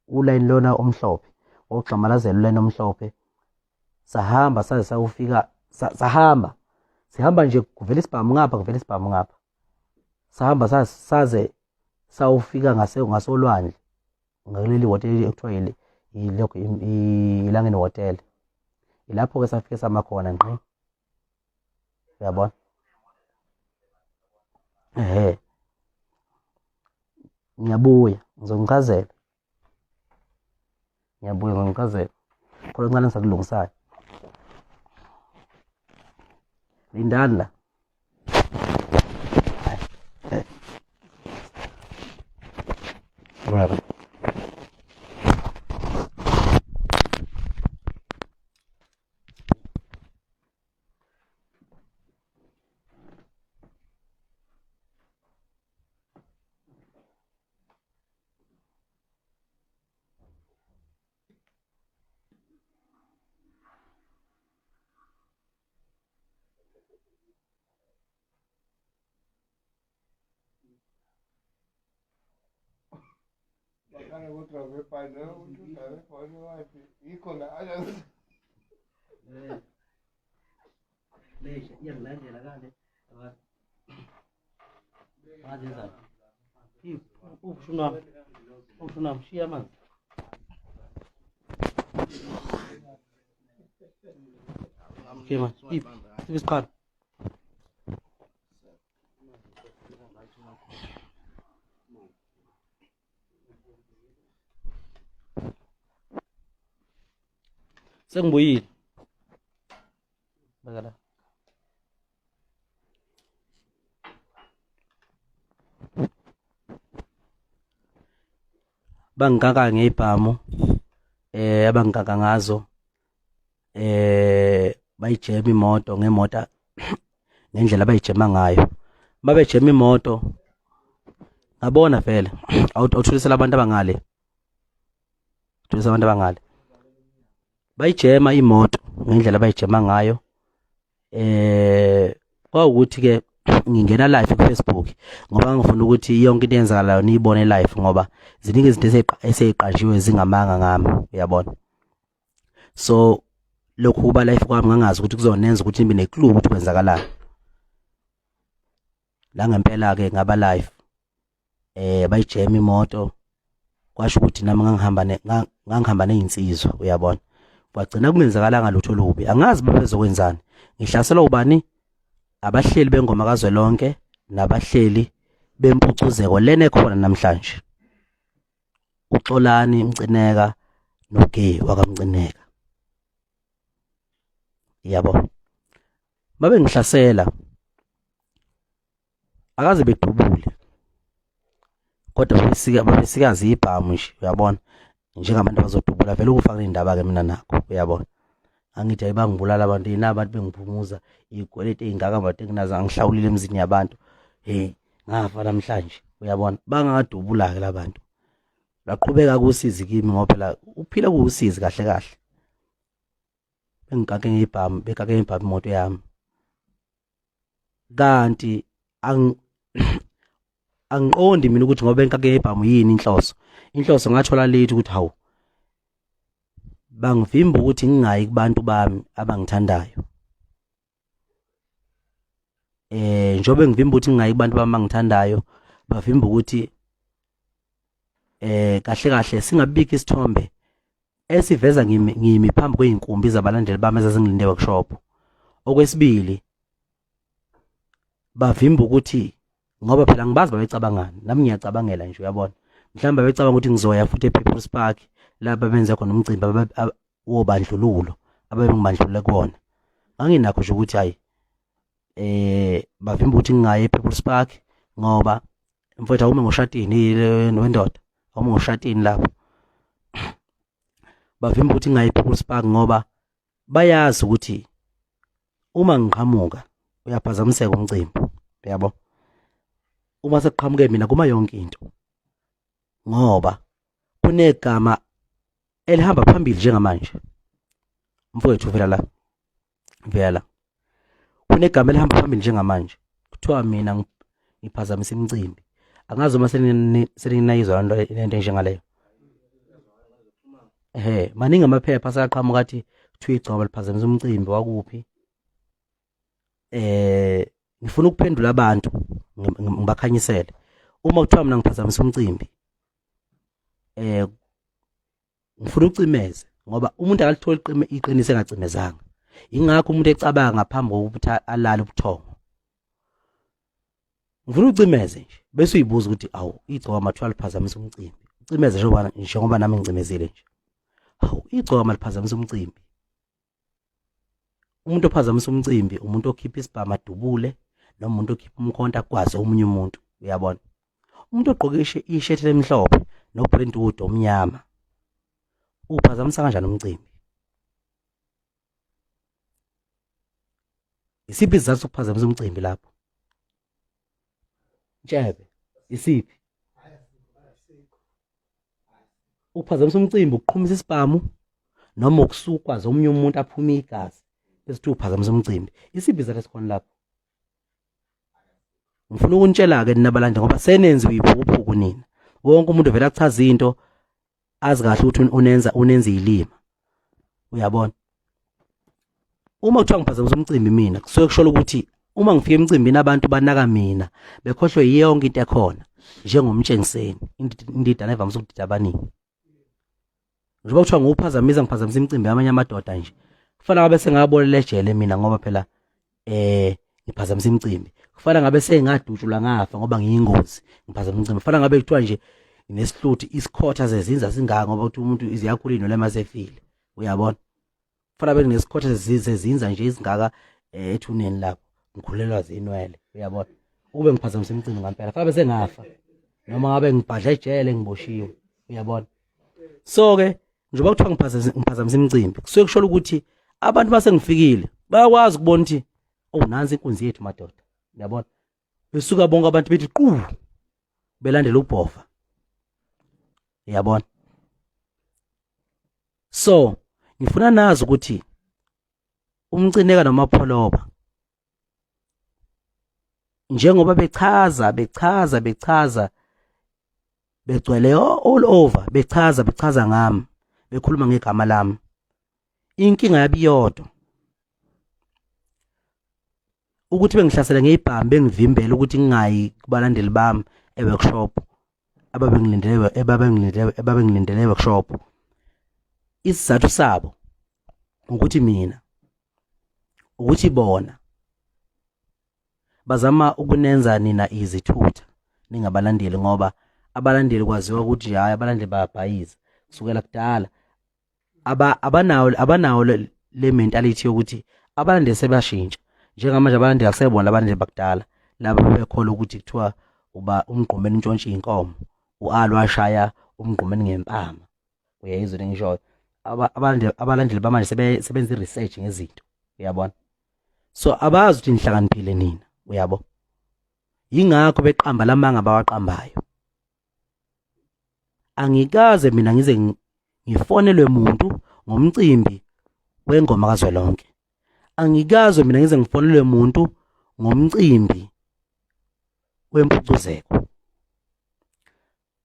ulayini lona omhlophe wawugxamalazela ulayini omhlophe sahamba saze sayofika sahamba sihamba nje kuvela isibhamu ngapha kuvela isibhamu ngapha sahamba saze sawufika ngase ngasolwandle ngakuleli hotela ekuthiwa yilokhu ilangeni hotel ilapho-ke safike sama khona ngqi uyabona ehe ngiyabuya ngizongichazela ngiyabuya ngizongichazela khona okuncane engisakulungisayo lindani la Right. Bakhala ngodrayive ebhayini ukuthi udrayive ebhayini wathi yikho la Leisha iyangilandela kale. Ngazenzani? Ushuna ushuna shiya amanzi. Okay man, iphi? Siphi isiqalo? Sengibuyile. Beka la. Bangikaka ngey'bhamu eh abangikaka ngazo eh bayijema imoto ngemota ngendlela abayijema ngayo babejema imoto ngabona vele awuthulisela abantu abangale thulisa abantu abangale bayijema imoto ngendlela abayijema ngayo eh kwawukuthi ke ngingena live ku Facebook ngoba ngifuna ukuthi yonke into eyenzakalayo niyibone live ngoba ziningi izinto eseziqanjiwe zingamanga ngami uyabona so lokhu kuba life kwami ngangazi ukuthi kuzonenza ukuthi nibe neclue ukuthi kwenzakalani la ngempela ke ngaba live eh bayijema imoto kwasho ukuthi nami ngangihamba ngangihamba nezinsizwa uyabona kwagcina kungenzakalanga lutho olubi angazi babezokwenzani ngihlaselwa ubani abahleli bengoma kazwelonke nabahleli bempucuzeko lena ekhona namhlanje uXolani Mcineka noGay wakaMcineka yabo babengihlasela akaze bedubule kodwa babesika babesikazi ibhamu nje uyabona njengabantu abazodubula vele ukufa kunendaba ke mina nakho uyabona angithi ayi bangibulala abantu yini abantu bengiphumuza iy'kweleti ey'ngaka abantu enginazo angihlawulile emzini yabantu hey ngafa namhlanje uyabona bangadubula-ke la bantu laqhubeka kusizi kimi ngoba phela ukuphila kuwusizi kahle kahle bengikake ngebhamu bekake ngebhamu imoto yami kanti ang Angiqondi mina ukuthi ngoba enkake yebhamu yini inhloso. Inhloso ngathola late ukuthi hawu bangivimba ukuthi ngingayi kubantu bami abangithandayo. Njengoba ngivimba ukuthi ngingayi kubantu bami abangithandayo, bavimba ukuthi kahle kahle singabikho isithombe esiveza ngimi ngimi phambi kwey'nkumbi zabalandeli bami ezazingilinde workshop. Okwesibili, bavimba ukuthi ngoba phela ngibazi babecabangani, nami ngiyacabangela nje, uyabona, mhlawumbe babecabanga ukuthi ngizoya futhi e-People's Park la babenze khona umcimbi wobandlululo ababengibandlulule kuwona. Nganginakho nje ukuthi hayi bavimba ukuthi ngingayi e-People's Park ngoba mfowethu awume ngoshatini wendoda, awume ngoshatini lapho. Bavimba ukuthi ngingayi e-People's Park ngoba bayazi ukuthi uma ngiqhamuka uyaphazamiseka umcimbi, uyabo. Uma sekuqhamuke mina kuma yonke into ngoba kunegama elihamba phambili njengamanje. Mfowethu vela la, vela la, kunegama elihamba phambili njengamanje, kuthiwa mina ngiphazamisa imicimbi. Angazi uma seninayizwa lento enjengaleyo. Ehhe, maningi amaphepha asaqhamuka athi kuthiwa igcobo liphazamisa umcimbi wakuphi. Ngifuna ukuphendula abantu ngibakhanyisele. Uma kuthiwa mina ngiphazamisa umcimbi, ngifuna ucimeze ngoba umuntu akalitholi iqiniso engacimezanga. Ingakho umuntu ecabanga ngaphambi kokuthi alale ubuthongo. Ngifuna ucimeze nje bese uyibuza ukuthi awu igcokama kuthiwa liphazamisa umcimbi. Ucimeze njengoba nami ngicimezile nje. Hawu, igcokama liphazamisa umcimbi. Umuntu ophazamisa umcimbi umuntu okhipha isibhamu adubule, noma umuntu okhipha umkhonto agwaze omunye umuntu, uyabona. Umuntu ogqoke ishethi elimhlophe nobrentwood omnyama uphazamisa kanjani umcimbi? Isiphi isizathu sokuphazamisa umcimbi lapho? Ntshebe, isiphi? Uphazamisa umcimbi ukuqhumisa isibhamu noma ukusukwa zomunye umuntu aphume igazi bese kuthiwa uphazamisa umcimbi. Isiphi isizathu esikhona lapho? Ngifuna ukunitshela-ke nina balandeli ngoba senenziwe iphukuphuku nina. Wonke umuntu vele achaza into azi kahle ukuthi unenza ilima, uyabona. Uma kuthiwa ngiphazamisa umcimbi mina kusuke kusho ukuthi uma ngifika emcimbini abantu banaka mina bekhohlwe yonke into ekhona, njengomtshengiseni indidana evamise ukudida abaningi. Njengoba kuthiwa ngiwuphazamisa ngiphazamisa imicimbi yamanye amadoda nje, kufanele ngabe sengabolela ejele mina ngoba phela ngiphazamisa imicimbi. Kufanele ngabe sengadutshulwa ngafa ngoba ngiyingozi ngiphazamisa imicimbi. Kufanele ngabe kuthiwa nje nesihluthu isikhotha zezinza singaka ngoba uthi umuntu iziyakhula inwele masefile, uyabona. Kufanele ngabe nginesikhotha zezinza nje izingaka ethuneni lapho ngikhulelwa zinwele, uyabona. Ukube ngiphazamisa imicimbi ngampela kufanele sengafa noma ngabe ngibhadla ejele ngiboshiwe, uyabona. So ke njengoba kuthiwa ngiphazamisa imicimbi kusuke kusho ukuthi abantu base ngifikile bayakwazi ukubona ukuthi oh nansi inkunzi yethu madoda, uyabona. Besuka bonke abantu bethi qu belandela ubhova, uyabona. So ngifuna nazi ukuthi umcineka noMapholoba njengoba bechaza bechaza bechaza begcwele all over bechaza bechaza ngami bekhuluma ngegama lami, inkinga yabiyodwa ukuthi bengihlasele ngeyibhamu bengivimbela ukuthi ngingayi kubalandeli bami e-workshop ababengilindele e-workshop. Isizathu sabo ukuthi mina ukuthi bona bazama ukunenza nina izithutha ningabalandeli, ngoba abalandeli kwaziwa ukuthi hayi abalandeli bayabhayiza kusukela kudala. Abanawo le mentality yokuthi abalandeli sebashintsha. Njengamanje abalandeli akusebona abalandeli bakudala laba bebekholwa ukuthi kuthiwa uba umgqumeni untshontshe inkomo, u-Alwa washaya umgqumeni ngempama, uyayizwa le ngishoyo. Abalandeli bamanje sebenza i-research ngezinto, uyabona. So abazi ukuthi nihlakaniphile nina, uyabo. Yingakho beqamba lamanga abawaqambayo. Angikaze mina ngize ngifonelwe muntu ngomcimbi wengoma kazwelonke. Angikaze mina ngize ngifonelwe muntu ngomcimbi wempucuzeko.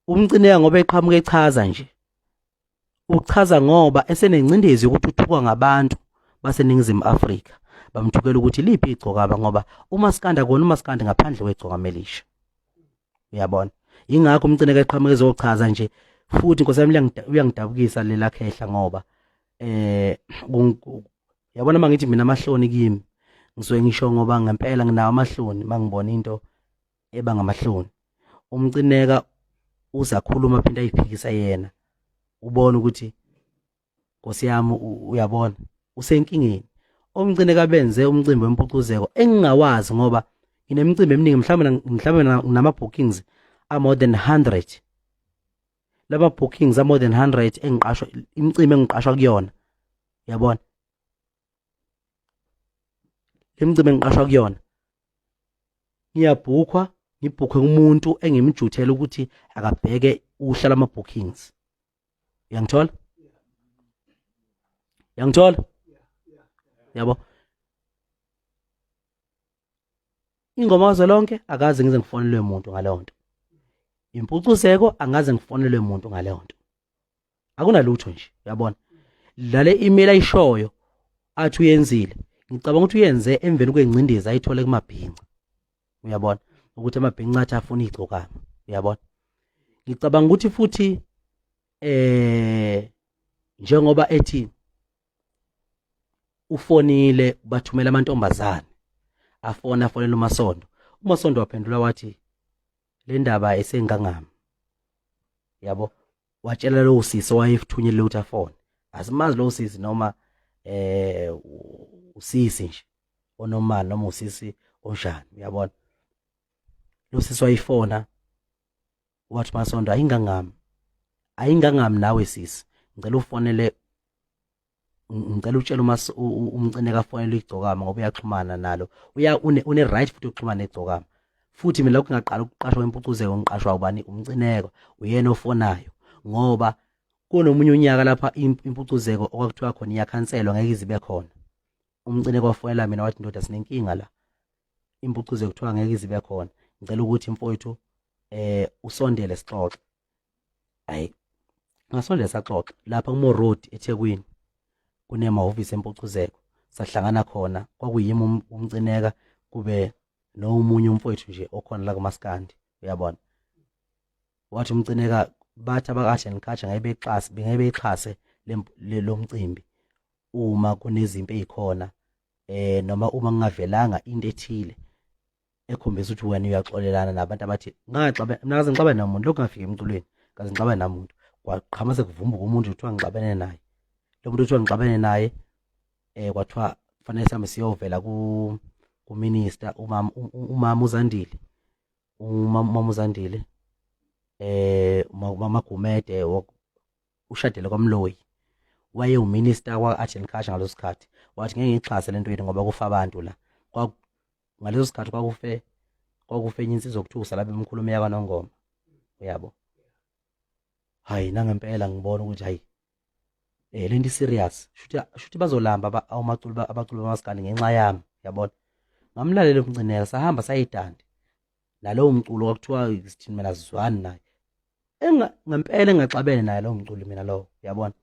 Umcineka ngoba eqhamuka echaza nje, uchaza ngoba esenengcindezi yokuthi uthukwa ngabantu baseNingizimu Afrika, bamthukela ukuthi liphi igcokama, ngoba umaskandi akona umaskandi ngaphandle kwegcokama elisha. Uyabona, ingakho umcineka eqhamuka ezochaza nje. Futhi nkosi yami, uyangidabukisa lela khehla, ngoba yabona mangithi mina amahloni kimi, ngisuke ngisho ngoba ngempela nginawo amahloni mangibona into eba ngamahloni. Umcineka uzakhuluma phinde ayiphikisa yena, ubona ukuthi nkosi yami, uyabona usenkingeni. Omcineka benze umcimbi wempucuzeko engingawazi, ngoba nginemicimbi eminingi, mhlawumbe nginama bookings a more than 100. Lama bookings a more than 100 engiqashwa, imicimbi engiqashwa kuyona, uyabona lemicimbi engiqashwa kuyona, ngiyabhukhwa, ngibhukhwe umuntu engimjuthela ukuthi akabheke uhla lama bookings. Uyangithola? Uyangithola? Yabo, ingoma kazwelonke akaze ngize ngifonelwe umuntu ngaleyo nto, impucuzeko angaze ngifonelwe umuntu ngaleyo nto, akunalutho nje. Uyabona lale email ayishoyo athi uyenzile, ngicabanga ukuthi uyenze emveni kwengcindezi ayithole kumabhinca. Uyabona ukuthi amabhinca athi afuna igcokama. Uyabona, ngicabanga ukuthi futhi njengoba ethi ufonile, bathumela amantombazane, afona afonela uMasondo, uMasondo waphendula wathi le ndaba esengangami, yabo, watshela lowo sisi owayethunyelwe ukuthi afone. Asimazi lowo sisi, noma usisi nje onomali noma usisi onjani. Uyabona, lo sisi wayifona wathi, Masondo, ayingangami, ayingangami nawe sisi, ngicela ufonele, ngicela utshele umcineka afonele igcokama ngoba uyaxhumana nalo, uya une right futhi yokuxhumana negcokama. Futhi mina lokhu ngaqala ukuqashwa kwempucuzeko, ngiqashwa ubani? Umcineko, uyena ofonayo, ngoba kunomunye unyaka lapha impucuzeko okwakuthiwa khona iyakhanselwa, ngeke izibe khona. Umcineko wafonela mina wathi, ndoda, sinenkinga la, impucuzeko kuthiwa ngeke izibe khona, ngicela ukuthi mfowethu usondele sixoxe. Hayi, ngasondela saxoxa lapha kuMo Road eThekwini, kunemahhovisi empucuzeko, sahlangana khona, kwakuyimi, umcineka, kube nomunye umfowethu nje okhona la kumaskandi. Uyabona, wathi umcineka bathi abakade ngikhatsha ngeke bexhase, bengeke bexhase lo mcimbi uma kunezimpi ezikhona, noma uma kungavelanga into ethile ekhombisa ukuthi wena uyaxolelana nabantu abathi ngaxabe. Mina kaze ngixabane namuntu, lokhu ngafika emculweni kaze ngixabane namuntu, kwaqhama sekuvumbuka umuntu kuthiwa ngixabene naye. Lo muntu kuthiwa ngixabene naye, kwathiwa kufanele sihambe siyovela ku minister, umama uZandile, umama uZandile umama Gumede, ushadele kwaMloyi, waye uminister kwa Art and Culture ngaleso sikhathi. Wathi ngeke ngixhase lento yenu ngoba kufa abantu la. Ngaleso sikhathi kwakufe enye insizwa okuthiwa lapha emkhulume yakwaNongoma, uyabo. Hayi, nangempela ngibona ukuthi hayi, lento serious, shuthi bazolamba abaculi abaculi bamaskandi ngenxa yami. Yabona, ngamlalela umcineka, sahamba sayidandi nalowo mculo kwakuthiwa sithini, mina sizwani naye ngempela, engaxabene naye lowo mculi mina lowo. Uyabona,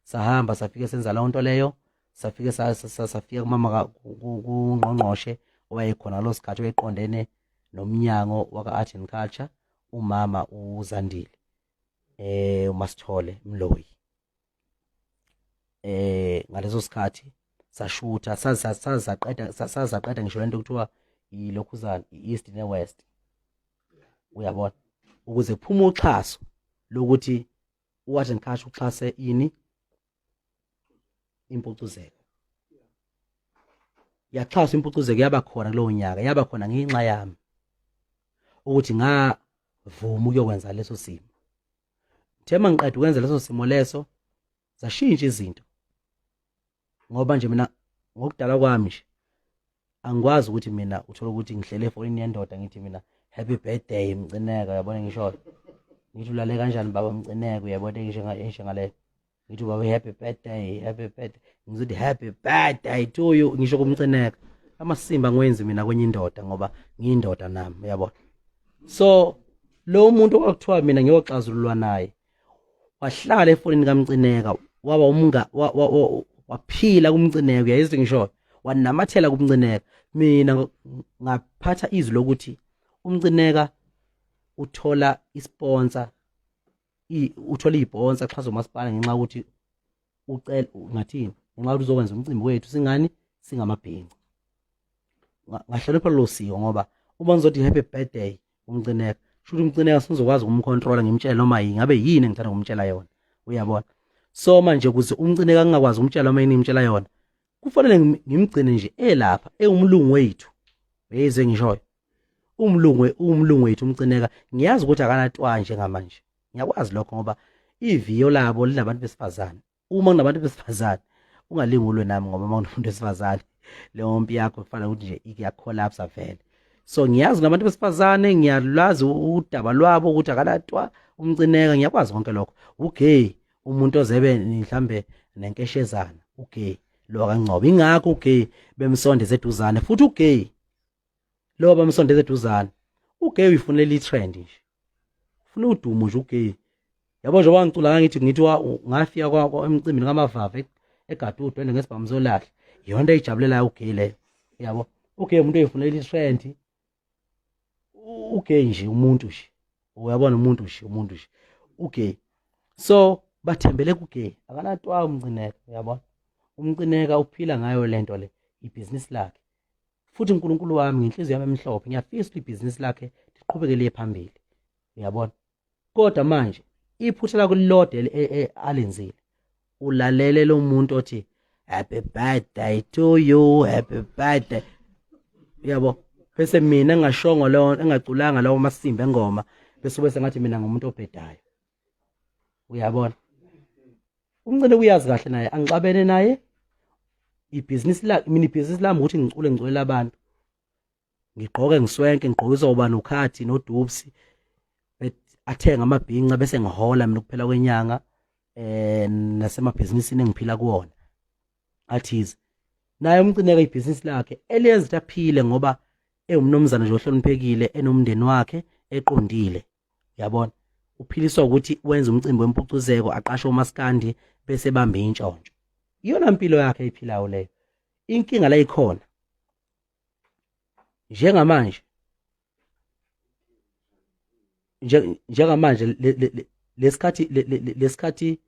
sahamba safike senza leyo nto leyo, safike safika kumama kungqongqoshe owayekhona ngalo sikhathi, owayeqondene nomnyango waka-art and culture, umama uZandile uMasithole Mloyi. Ngaleso sikhathi sashutha, sazaqeda ngisho lento kuthiwa ilokhuzana i-East ne-West, uyabona, ukuze kuphume uxhaso lokuthi u-Art and Culture uxhase ini, impucuzeko. Yaxhaswa impucuzeko, yaba khona kulowo nyaka, yaba khona ngenxa yami ukuthi ngavuma ukuyokwenza leso simo. Ngithe mangiqeda ukwenza leso simo leso, zashintsha izinto, ngoba nje mina ngokudala kwami nje angikwazi ukuthi mina uthola ukuthi ngihlele efonini yendoda ngithi mina happy birthday Mcineka, uyabona, ngisho ngithi ulale kanjani baba Mcineka, uyabona, ngisho ngisho ngale ngithi baba happy birthday, happy birthday, ngizothi happy birthday to you, ngisho kumcineka. Amasimba ngwenzi mina kwenye indoda ngoba ngiyindoda nami, uyabona. So lo muntu okwakuthiwa mina ngiyoxazululwa naye wahlala efonini kaMcineka, waba umnga waphila kuMcineka, uyayizwa ngisho, wanamathela kuMcineka. Mina ngaphatha izwi lokuthi uMcineka uthola isponsor, uthola ibhonsa xhaso umasipala ngenxa yokuthi ucela ngathini, ngenxa yokuthi uzokwenza umcimbi wethu singani singamabhinca. Ngahlonipha lolo siko ngoba uma ngizothi happy birthday uMcineka, shuthi uMcineka sengizokwazi ukumcontrola, ngimtshele noma yini, ngabe yini engithanda ukumtshela yona, uyabona. So manje ukuze uMcineka ngingakwazi ukumtshela noma yini ngimtshela yona, kufanele ngimgcine nje elapha ewumlungu wethu, uyezwe ngishoyo, umlungu umlungu wethu uMcineka. Ngiyazi ukuthi akanatwa njengamanje, ngiyakwazi lokho ngoba iviyo labo linabantu besifazane. Uma kunabantu besifazane ungalingi ulwe nami, ngoba uma kunomuntu wesifazane leyo mpi yakho kufanele ukuthi nje iyacollapse vele. So ngiyazi nabantu besifazane, ngiyalwazi udaba lwabo ukuthi akalatwa uMcineka, ngiyakwazi konke lokho. Ugay umuntu ozebe mhlambe nenkeshezana, ugay lo kaNgcobo, ingakho ugay bemsondeze eduzane, futhi ugay lo bamsondeze eduzane. Ugay uyifunela i-trend nje, ufuna udumo nje ugay, yabo. Nje wangicula ngangithi ngithi ngafika emcimbini kaMavava egade udwende ngesibhamu solahla, iyona into eyijabulelayo ugay leyo, yabo. Ugay umuntu oyifunela i-trend, ugay nje umuntu nje, uyabona, umuntu nje, umuntu nje ugay. So bathembele kugay, akanatwa uMcineka, uyabona. UMcineka uphila ngayo lento le, ibhizinisi lakhe. Futhi uNkulunkulu wami, ngenhliziyo yami emhlophe, ngiyafisa ukuthi ibhizinisi lakhe liqhubeke liye phambili, uyabona. Kodwa manje iphutha lakho lilodwa alenzile, ulalele lo muntu othi happy birthday to you, happy birthday, uyabo, bese mina engashongo leyo, engaculanga lawo masimba engoma, bese bese ngathi mina ngumuntu obhedayo, uyabona. UMncane uyazi kahle naye, angixabene naye. Ibhizinisi la, mina ibhizinisi lami ukuthi ngicule, ngiculela abantu, ngigqoke ngiswenke, ngigqokiswa ubani, ukhathi noDupsi athenga amabhinca, bese ngihola mina ukuphela kwenyanga nasemabhizinisini engiphila kuwona athize. Naye uMcineka ibhizinisi lakhe eliyenza ukuthi aphile, ngoba ewumnumzane nje ohloniphekile, enomndeni wakhe eqondile, uyabona. Uphiliswa ukuthi wenza umcimbi wempucuzeko, aqashe umaskandi, bese bambe intshontsho. Iyona mpilo yakhe ayiphilayo leyo. Inkinga la ikhona njengamanje, njengamanje lesikhathi lesikhathi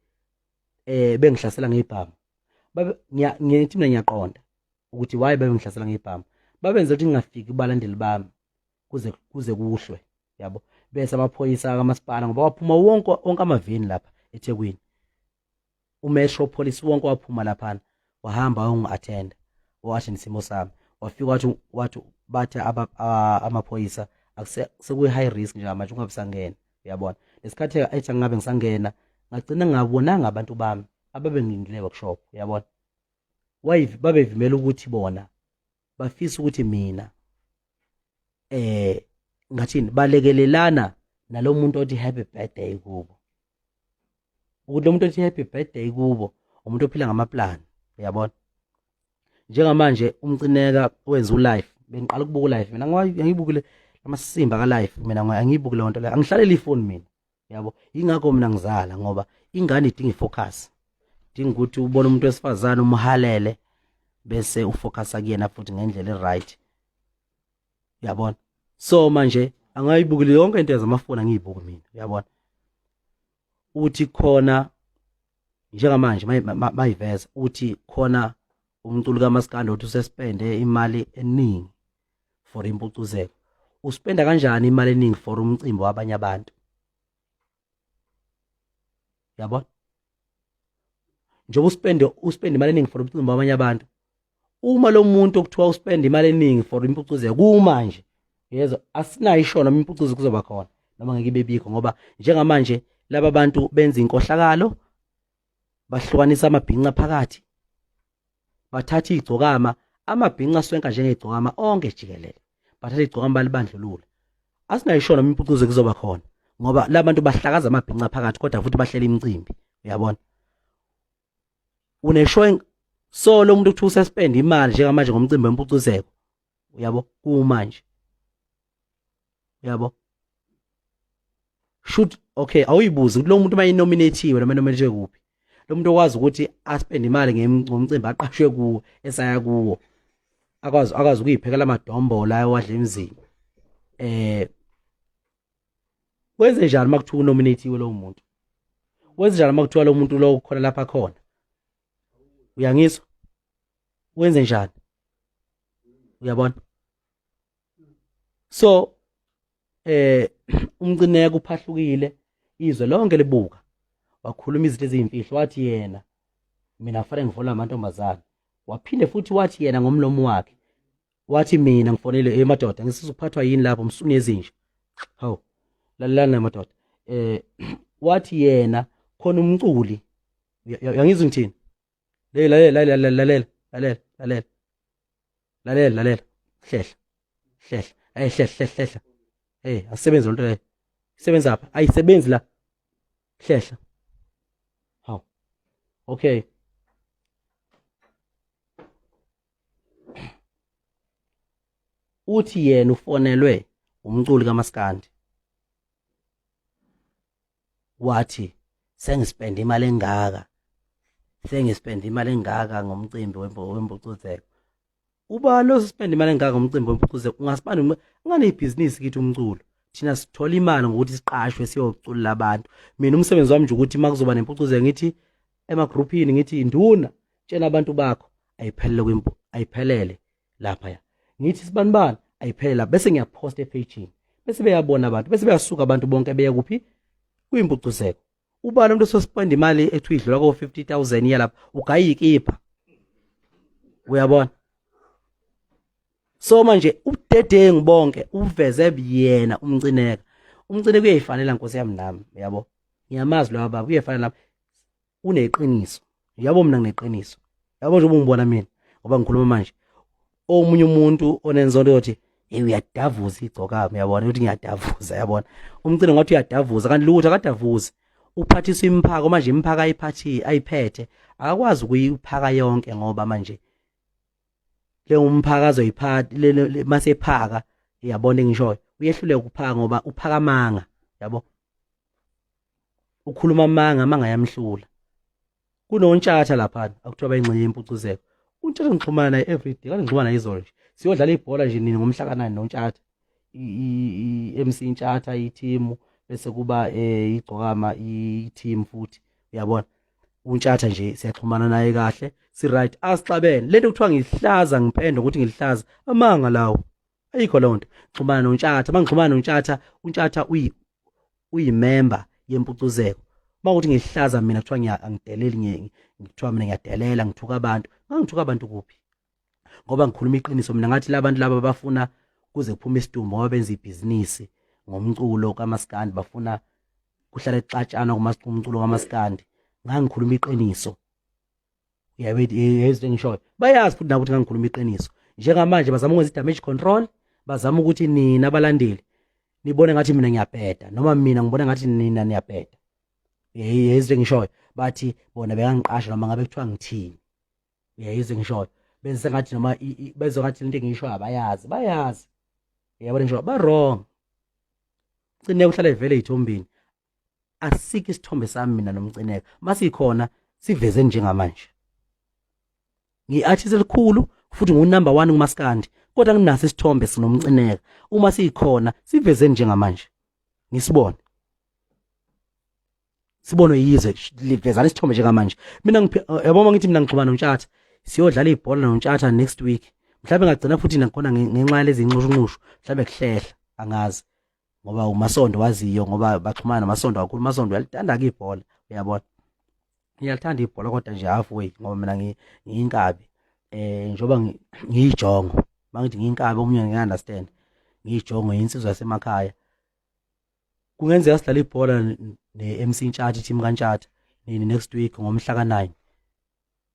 bengihlasela ngebhamu, babe ngithi mina ngiyaqonda ukuthi why bebengihlasela ngebhamu. Babenza ukuthi ngingafiki kubalandeli bami kuze kuhlwe, yabo, bese amaphoyisa kamasipala, ngoba waphuma wonke wonke amaveni lapha eThekwini, umetro police wonke waphuma laphana, wahamba wayongi-attenda, wathi isimo sami, wafika wathi bathi amaphoyisa sekuyi-high risk njengamanje, ungabe usangena, uyabona. Lesikhathi ethi angabe ngisangena, ngagcina ngingabonanga abantu bami ababengilindile workshop, uyabona. Babevimela ukuthi bona bafisa ukuthi mina ngathini, balekelelana nalomuntu othi happy birthday kubo, ukuthi lo muntu othi happy birthday kubo umuntu ophila ngamaplan, uyabona. Njengamanje uMcineka wenza ulife, bengiqala ukubuka ulife mina, angiyibukile amasimba ka life mina, angiyibuki leyo nto leyo, angihlaleli ifoni mina, yabo. Ingakho mina ngizala, ngoba ingane idinga ifocus, idinga ukuthi ubone umuntu wesifazane umhalele, bese ufocusa kuyena futhi ngendlela e-right, uyabona. So manje angayibukile yonke into yazamafoni, angiyibuki mina, uyabona. Uthi khona njengamanje mayiveza uthi khona umculo kaMaskandi uthi usespende imali eningi for impucuzeko. Uspenda kanjani imali eningi for umcimbi wabanye abantu, yabona? Njengoba uspende imali eningi for umcimbi wabanye abantu, uma lo muntu okuthiwa uspende imali eningi for impucuzeko kumanje, yezwa, asinayo isho noma impucuzo kuzoba khona noma ngeke ibe bikho, ngoba njengamanje laba bantu benza inkohlakalo, bahlukanisa amabhinca phakathi, bathatha igcokama, amabhinca aswenka njengegcokama onke jikelele, bathatha igcokama balibandlulula. Asinayo isho noma impucuzo kuzoba khona, ngoba labantu bahlakaza amabhinca phakathi, kodwa futhi bahlela imicimbi, uyabona. Uneshow, so lo muntu kuthiwa usespend imali njengamanje ngomcimbi wempucuzeko, uyabo, kumanje, uyabo. Shoot, okay, awuyibuzi ukuthi lo muntu uma inominathiwe noma inominathiwe kuphi. Lo muntu okwazi ukuthi aspend imali ngomcimbi aqashwe kuwo esaya kuwo. Akwazi akwazi ukuyiphekela amadombolo ayowadla emzini. Eh wenze njani uma kuthiwa unominathiwe lowo muntu? Wenze njani uma kuthiwa lo muntu lo khona lapha khona? Uyangizwa? Wenze njani? Uyabona? So eh umcineka uphahlukile izwe lonke libuka wakhuluma izinto eziyimfihlo wathi yena mina kufanele ngifonele amantombazane waphinde futhi wathi yena ngomlomo wakhe wathi mina ngifonele hey madoda ngisiza ukuphathwa yini lapho msuni ezinje hawu lalelani madoda eh wathi yena khona umculi uyangizwa ngithini lalela lalela lalela lalela lalela lalela lalela hlehla hlehla hey hlehla hlehla hey asebenzi lonto leyo isebenza apha ayisebenzi la hlehla hawu okay uthi yena ufonelwe umculi kaMaskandi wathi sengispende imali engaka sengispende imali engaka ngomcimbi wempucuzeko uba lo sispende imali engaka ngomcimbi wempucuzeko ungasipanda unganebhizinisi kithi umculo thina sithola imali ngokuthi siqashwe siyoculela abantu mina umsebenzi wami nje ukuthi uma kuzoba nempucuzeko ngithi emagruphini ngithi induna tshela abantu bakho ayiphelele kwimpu ayiphelele lapha ya ngithi sibanibani ayiphelele lapha bese ngiyaphosta ephejini bese beyabona abantu bese beyasuka abantu bonke beya kuphi kwimpucuzeko ubani umuntu ososipenda imali ethi uyidlula ko 50000 iya lapha ugayikipha uyabona so manje ubudedengu bonke uveze yena umcineka umcineka uyayifanela nkosi yami nami uyabo ngiyamazi lo baba uyayifanela nami uneqiniso yabo mina ngineqiniso yabo nje ubungibona mina ngoba ngikhuluma manje omunye umuntu onenzondo yothi hey uyadavuza igcokama uyabona ukuthi ngiyadavuza yabona umcino ngathi uyadavuza kanti lutho akadavuzi uphathiswa imphako manje imphaka ayiphathi ayiphethe akakwazi ukuyiphaka yonke ngoba manje le umphaka azoyiphatha masephaka uyabona engishoyo uyehluleka ukuphaka ngoba uphaka amanga yabo ukhuluma amanga amanga yamhlula kunontshatha lapha akuthiwa bayingxenye yempucuzeko untshatha ngixhumana naye everyday kade ngixhumana naye izolo nje siyodlala ibhola nje nini ngomhla kanani nontshatha i-MC Ntshatha i-team bese kuba eh, igcokama i-team futhi uyabona untshatha nje siyaxhumana naye kahle si right asixabene lento kuthiwa ngihlaza ngipenda ukuthi ngilihlaza amanga lawo ayikho leyo nto xhumana nontshatha mangixhumana nontshatha untshatha uyi uyimember yempucuzeko uma ukuthi ngihlaza mina kuthiwa ngiyangideleli ngithiwa mina ngiyadelela ngithuka abantu ngangithuka abantu kuphi ngoba ngikhuluma iqiniso mina ngathi labantu laba bafuna kuze kuphume isidumbu ngoba benza ibhizinisi ngomculo kamaskandi bafuna kuhlale kuxatshana kumculo kamaskandi ngangikhuluma iqiniso yebo engishoyo bayazi futhi nabo ukuthi ngangikhuluma iqiniso njengamanje bazama ukwenza i-damage control bazama ukuthi nina abalandeli nibone ngathi mina ngiyabheda noma mina ngibona ngathi nina niyabheda yezwe engishoyo bathi bona bekangiqasha noma ngabe kuthiwa ngithini uyayizwa engishoyo benze sengathi noma bezwe ngathi lento engishoyo abayazi bayazi uyabona ngisho ba wrong Mcineka uhlala evele ezithombeni asikho isithombe sami mina nomcineka masikhona siveze njengamanje ngi-artist elikhulu futhi ngu-number one kumaskandi kodwa nginaso isithombe sinomcineka uma sikhona siveze njengamanje ngisibone sibonwe yizwe livezana isithombe njengamanje mina yabo uma ngithi mina ngixhumana noNtshatha siyodlala ibhola noNtshatha next week mhlawumbe ngagcina futhi nakhona ngenxa yalezi nxushunxushu mhlawumbe kuhlehla angazi ngoba uMasondo waziyo ngoba baxhumana noMasondo kakhulu uMasondo uyalithanda ke ibhola uyabona ngiyalithanda ibhola kodwa nje halfway ngoba mina ngiyinkabi eh njengoba ngiyijongo mangithi ngiyinkabi omunye ngeke understand ngiyijongo insizwa yasemakhaya kungenzeka sidlale ibhola ne-MC Ntshatha team kaNtshatha nini next week ngomhla ka-9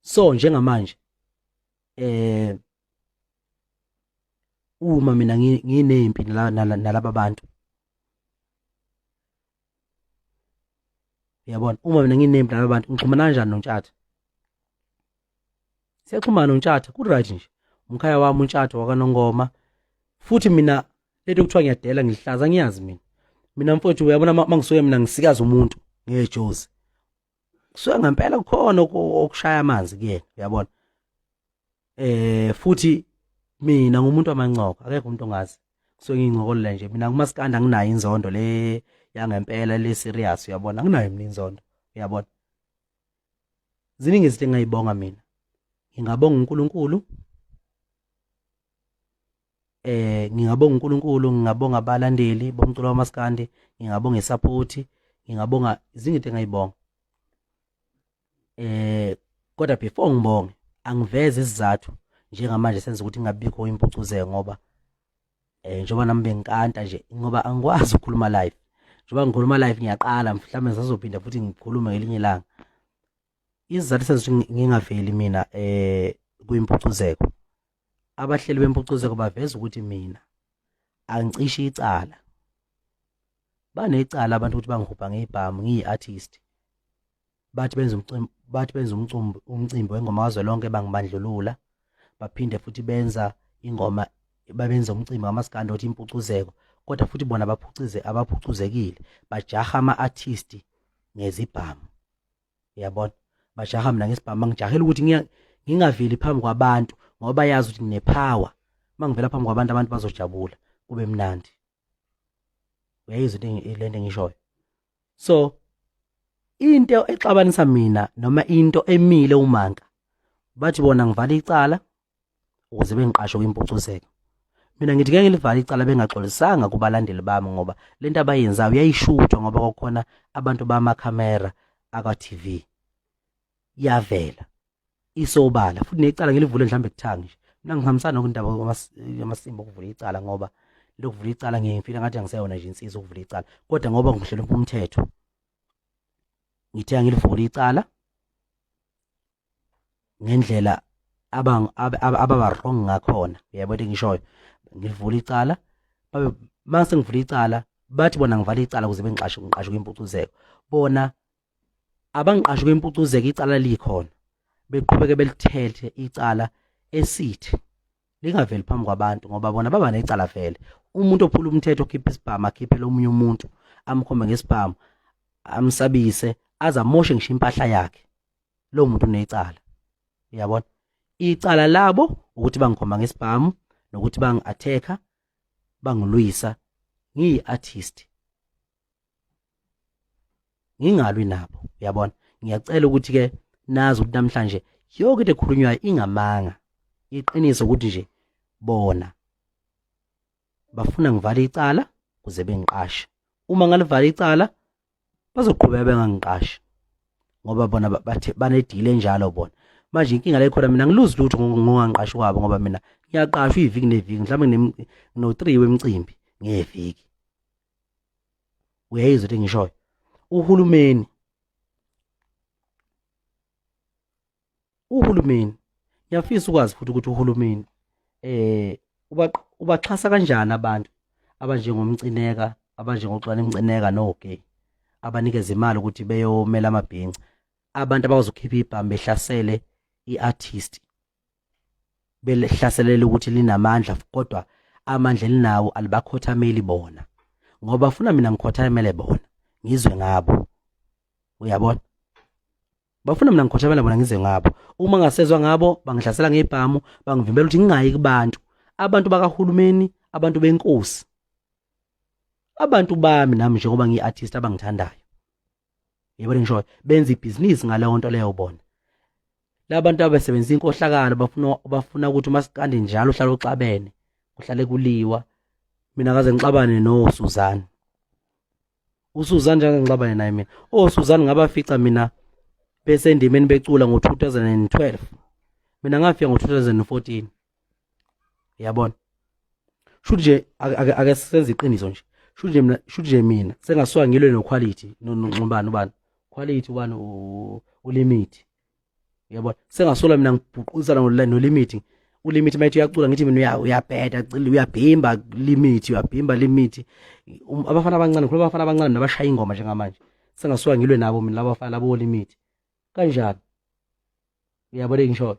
so njengamanje eh uma mina nginempi nalaba bantu uyabona uma mina nginempi nalaba bantu ngixhumana kanjani noNtshatha siyaxhumana noNtshatha ku-right nje umkhaya wami uNtshatha wakanongoma futhi mina lento kuthiwa ngiyadela ngihlaza ngiyazi mina Mina mfowethu uyabona mangisuke mina ngisikaza umuntu ngejozi. Kusuke ngempela kukhona okushaya amanzi kuyena, uyabona. Futhi mina ngumuntu wamancoko, akekho umuntu ongazi. Kusuke ngiyincokolela nje mina kumaskandi anginayo inzondo le yangempela le serious, uyabona. Anginayo mina inzondo, uyabona. Ziningi izinto engingayibonga mina. Ngingabonga uNkulunkulu. Ngingabonga uNkulunkulu, ngingabonga abalandeli bomculo wamaskandi, ngingabonga isupport, ngingabonga izinto engayibonga. Kodwa before ngibonge angiveze isizathu njengamanje senza ukuthi ngingabikho impucuzeko ngoba njengoba nami bengikanta nje ngoba angikwazi ukukhuluma live. Njengoba ngikhuluma live ngiyaqala mhlawumbe ngisazophinda futhi ngikhulume ngelinye ilanga. Isizathu senza ukuthi ngingaveli mina kwimpucuzeko. Abahleli bempucuzeko baveza ukuthi mina angicishi icala. Banecala abantu ukuthi bangihubha ngebhamu ngiyi-artist. Bathi benza umcimbi, bathi benza umcimbi, umcimbi wengoma kazwelonke bangibandlulula. Baphinde futhi benza ingoma, babenza umcimbi kamaskandi othi impucuzeko, kodwa futhi bona baphucize abaphucuzekile, bajaha ama-artist ngezibhamu. Uyabona? Bajaha mina ngesibhamu, bangijahela ukuthi ngingaveli phambi kwabantu ngoba bayazi ukuthi nginepower. Uma ngivela phambi kwabantu abantu bazojabula, kube mnandi. Uyayizwa into lento engishoyo? So into exabanisa mina noma into emile umanka, bathi bona ngivala icala ukuze bengiqashe kwimpucuzeko. Mina ngithi ngeke ngilivale icala bengaxolisanga kubalandeli bami ngoba lento abayenzayo uyayishuthwa ngoba kwakhona abantu bamakhamera akwa-TV yavela isobala futhi necala ngilivule mhlawumbe kuthanga nje. Mina ngihambisana nokundaba yamasimba okuvula icala ngoba lokuvula icala ngiye ngifile ngathi angiseyona nje insizwa ukuvula icala, kodwa ngoba ngihlonipha umthetho ngithe angilivule icala ngendlela ababa wrong ngakhona. Uyabona into engishoyo? Ngilivula icala babe mase ngivula icala bathi bona ngivala icala ukuze bengiqashe, ngiqashe kwimpucuzeko. Bona abangiqashe kwimpucuzeko icala likhona, beqhubeke belithethe icala esithi lingaveli phambi kwabantu ngoba bona baba necala vele. Umuntu ophula umthetho okhipha isibhamu akhiphele omunye umuntu amkhombe ngesibhamu amsabise aze amoshe ngisho impahla yakhe, lowo muntu unecala. Uyabona? Icala labo ukuthi bangikhomba ngesibhamu nokuthi bangi-attack-a bangilwisa ngiyi-artist ngingalwi nabo. Uyabona? Ngiyacela ukuthi ke nazi ukuthi namhlanje yonke into ekhulunywayo ingamanga. Iqiniso ukuthi nje bona bafuna ngivale icala kuze bengiqashe. Uma ngalivala icala bazoqhubeka bengangiqashi ngoba bona bathe banedile enjalo bona. Manje inkinga la ikhona mina ngiluzi lutho ngokungangiqashi kwabo ngoba mina ngiyaqashwa iviki neviki, mhlawumbe ngino-3 wemicimbi ngeviki. Uyayizwa into engishoyo? Uhulumeni, uhulumeni ngiyafisa ukwazi futhi ukuthi uhulumeni ubaxhasa kanjani abantu abanjengomcineka, abanjengoxolani Mcineka noGay, abanikeza imali ukuthi beyomela amabhinca, abantu abazokhipha ibhamu behlasele i-artist, belihlaselele ukuthi linamandla kodwa amandla elinawo alibakhothameli bona ngoba bafuna mina ngikhothamele bona ngizwe ngabo. Uyabona? Bafuna mina ngikhothamela bona ngizwe ngabo. Uma ngasezwa ngabo bangihlasela ngebhamu, bangivimbela ukuthi ngingayi kubantu, abantu bakahulumeni, abantu benkosi, abantu bami nami njengoba ngiyi-artist abangithandayo. Yebo ngisho benza ibhizinisi ngaleyo nto leyo bona. Labantu abasebenzisa inkohlakalo bafuna ukuthi umasikandi njalo uhlale uxabene, kuhlale kuliwa. Mina kaze ngixabane no Suzanne. USuzanne njalo ngixabane naye mina. Oh Suzanne ngabafica mina besendimeni becula ngo-2012. Mina ngafika ngo-2014. Uyabona? Shuthi nje ake senze iqiniso nje. Shuthi nje mina, shuthi nje mina sengasuka ngilwe no quality nonxubani ubani. Quality ubani ulimit. Uyabona? Sengasola mina ngibhuquzana no limit. Ulimit mayithi uyacula ngithi mina uyabheda, uyabhimba limit, uyabhimba limit. Abafana abancane, khuluma abafana abancane nabashaya ingoma njengamanje. Sengasuka ngilwe nabo mina labafana labo limit. Kanjani? Uyabona ngisho?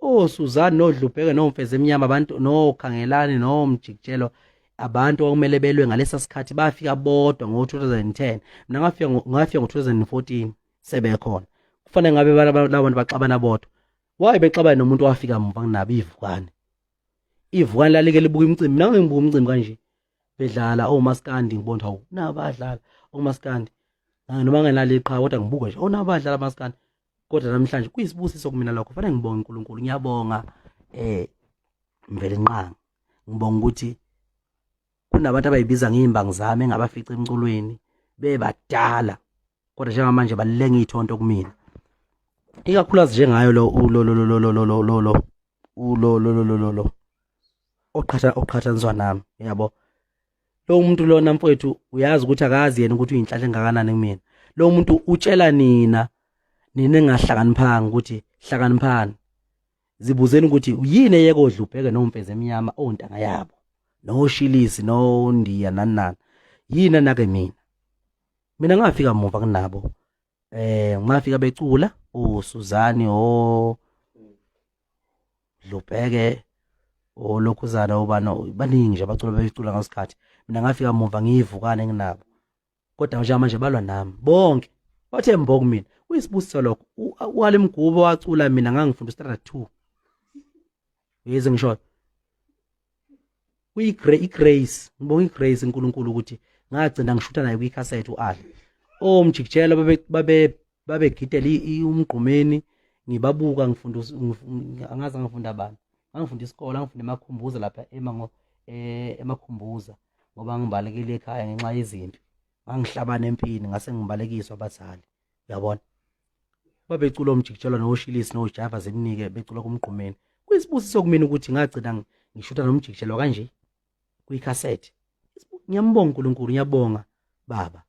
Oh Suzanne noDlubheke noMfezi emnyama abantu noKhangelani noMjikijelo Abantu okumele belwe ngalesa sikhathi bafika bodwa ngo-2010, mina ngafika ngo-2014 sebekhona. Kufanele ngabe laba bantu baxabana bodwa. Why bexabana nomuntu owafika muva kunabo? Ivukane, ivukane lalike libuka imicimbi. Mina ngibuka umcimbi kanje bedlala omaskandi, ngibona hawu, naba badlala omaskandi, noma ngenalo iqhawe kodwa ngibuka nje, oh, naba badlala amaskandi. Kodwa namhlanje kuyisibusiso kumina lokho, fanele ngibonge uNkulunkulu. Ngiyabonga Mvelinqangi, ngibonga ukuthi kunabantu abayibiza ngey'mbangi zami engabafica emculweni bebadala, kodwa njengamanje balenga iy'thonto kumina, ikakhulukazi njengayo lo lo lo lo lo lo lo lo lo ulo lo lo lo lo lo oqhatha oqhathaniswa nami, yabo. Lo muntu lona mfowethu uyazi ukuthi akazi yena ukuthi uyinhlanhla engakanani kumina. Lo muntu utshela nina, nina engahlakaniphanga, ukuthi hlakaniphani, zibuzeni ukuthi yini eyekodla ubheke nomfezi emnyama ontanga yabo noshilisi nondiya nani nani, yini anake mina. Mina ngafika muva kunabo, ngafika becula uSuzani o Dlubheke olokhuzana obani, baningi nje abacula bebecula ngasikhathi. Mina ngafika muva ngiyivukane nginabo, kodwa njengamanje balwa nami bonke, bathe mbo kumina. Kuyisibusiso lokho. U-Ali Mgubo wacula mina ngangifunda standard 2, uyeze ngisho kuyi-grace. Ngibonga i-grace uNkulunkulu ukuthi ngagcina ngishutha naye kwikhasethe u-Ali. Omjikijelo babe babegidela umgqumeni, ngibabuka ngifunda, angazi ngifunda bani, ngangifunda isikole, ngangifunda eMakhumbuza lapha emango eMakhumbuza, ngoba ngibalekile ekhaya ngenxa yezimpi, ngangihlabana empini, ngase ngibalekiswa abazali, uyabona. Babecula omjikijelwa noshilisi nojava zimnike becula kumgqumeni. Kuyisibusiso kumina ukuthi ngagcina ngishutha nomjikijelwa kanje kwikhasethi. Ngiyambonga uNkulunkulu, ngiyabonga baba,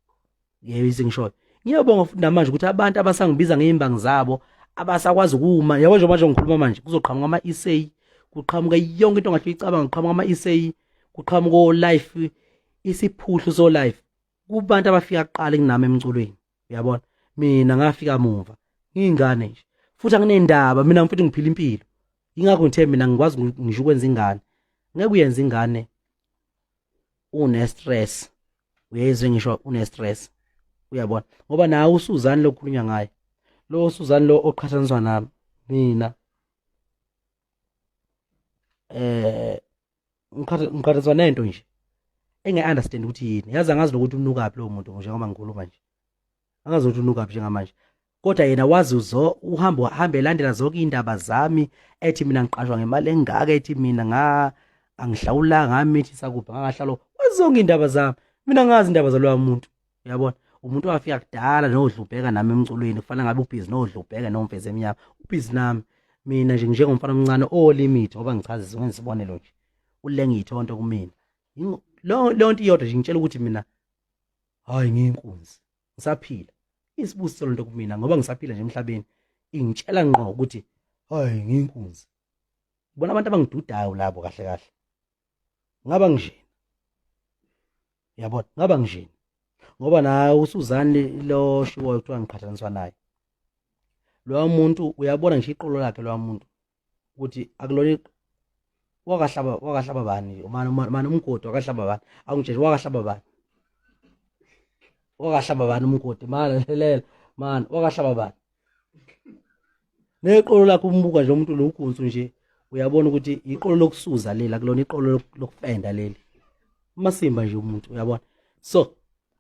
ngiyayise ngisho ngiyabonga futhi namanje ukuthi abantu abasangibiza ngeyimbangi zabo abasakwazi ukuma, yabo. Nje manje ngikhuluma manje kuzoqhamuka ama-essay, kuqhamuka yonke into ongahle uyicabanga, kuqhamuka ama-essay, kuqhamuka o-life, isiphuhlu so-life kubantu abafika kuqala kunami emculweni, uyabona. Mina ngafika muva ngiyingane nje, futhi anginendaba mina mfethu, ngiphila impilo. Ingakho ngithe mina ngikwazi ngisho ukwenza ingane. Ngeke uyenze ingane une stress, uyezwe ngisho une stress, uyabona, ngoba nawe uSuzani lokhulunywa ngaye lo Suzani lo oqhathaniswa nami mina, ngiqhathaniswa nento nje enge-understand ukuthi yini. Yazi angazi nokuthi unukaphi lowo muntu njengoba ngikhuluma nje, angazi ukuthi unukaphi njengamanje, kodwa yena wazi uzo uhamba uhamba elandela zonke iy'ndaba zami, ethi mina ngiqashwa ngemali engaka, ethi mina nga angihlawulanga, ngamithisa kuphi, ngangahlalo, wazi zonke iy'ndaba zami. Mina ngazi indaba zaloya muntu, uyabona. Umuntu owafika kudala nodlubheka nami emculweni, kufanele ngabe ubhizi nodlubheka nomfezi emnyama, ubhizi nami. Mina nje njengomfana omncane olimit, ngoba ngichazisa ngenza isibonelo nje, ulenga ithonto kumina. Leyo nto iyodwa nje ngitshela ukuthi mina hayi ngiyinkunzi ngisaphila. Isibusiso lento kumina ngoba ngisaphila nje emhlabeni, ingitshela ngqo ukuthi hayi ngiyinkunzi. Bona abantu abangidudayo labo kahle kahle ngaba nginjena, yabona, ngaba nginjena ngoba naye uSuzani lo shiwoyo kuthiwa ngiqhathaniswa naye, loya muntu uyabona ngisho iqolo lakhe loya muntu ukuthi akulona. Wakahlaba, wakahlaba bani mani mani umgodi, wakahlaba bani? Awungitshele, wakahlaba bani, wakahlaba bani umgodi mani, lelela mani, wakahlaba bani? Neqolo lakho umbuka nje umuntu lo ugunsu nje, uyabona ukuthi iqolo lokusuza leli, akulona iqolo lokufenda leli, amasimba nje umuntu, uyabona.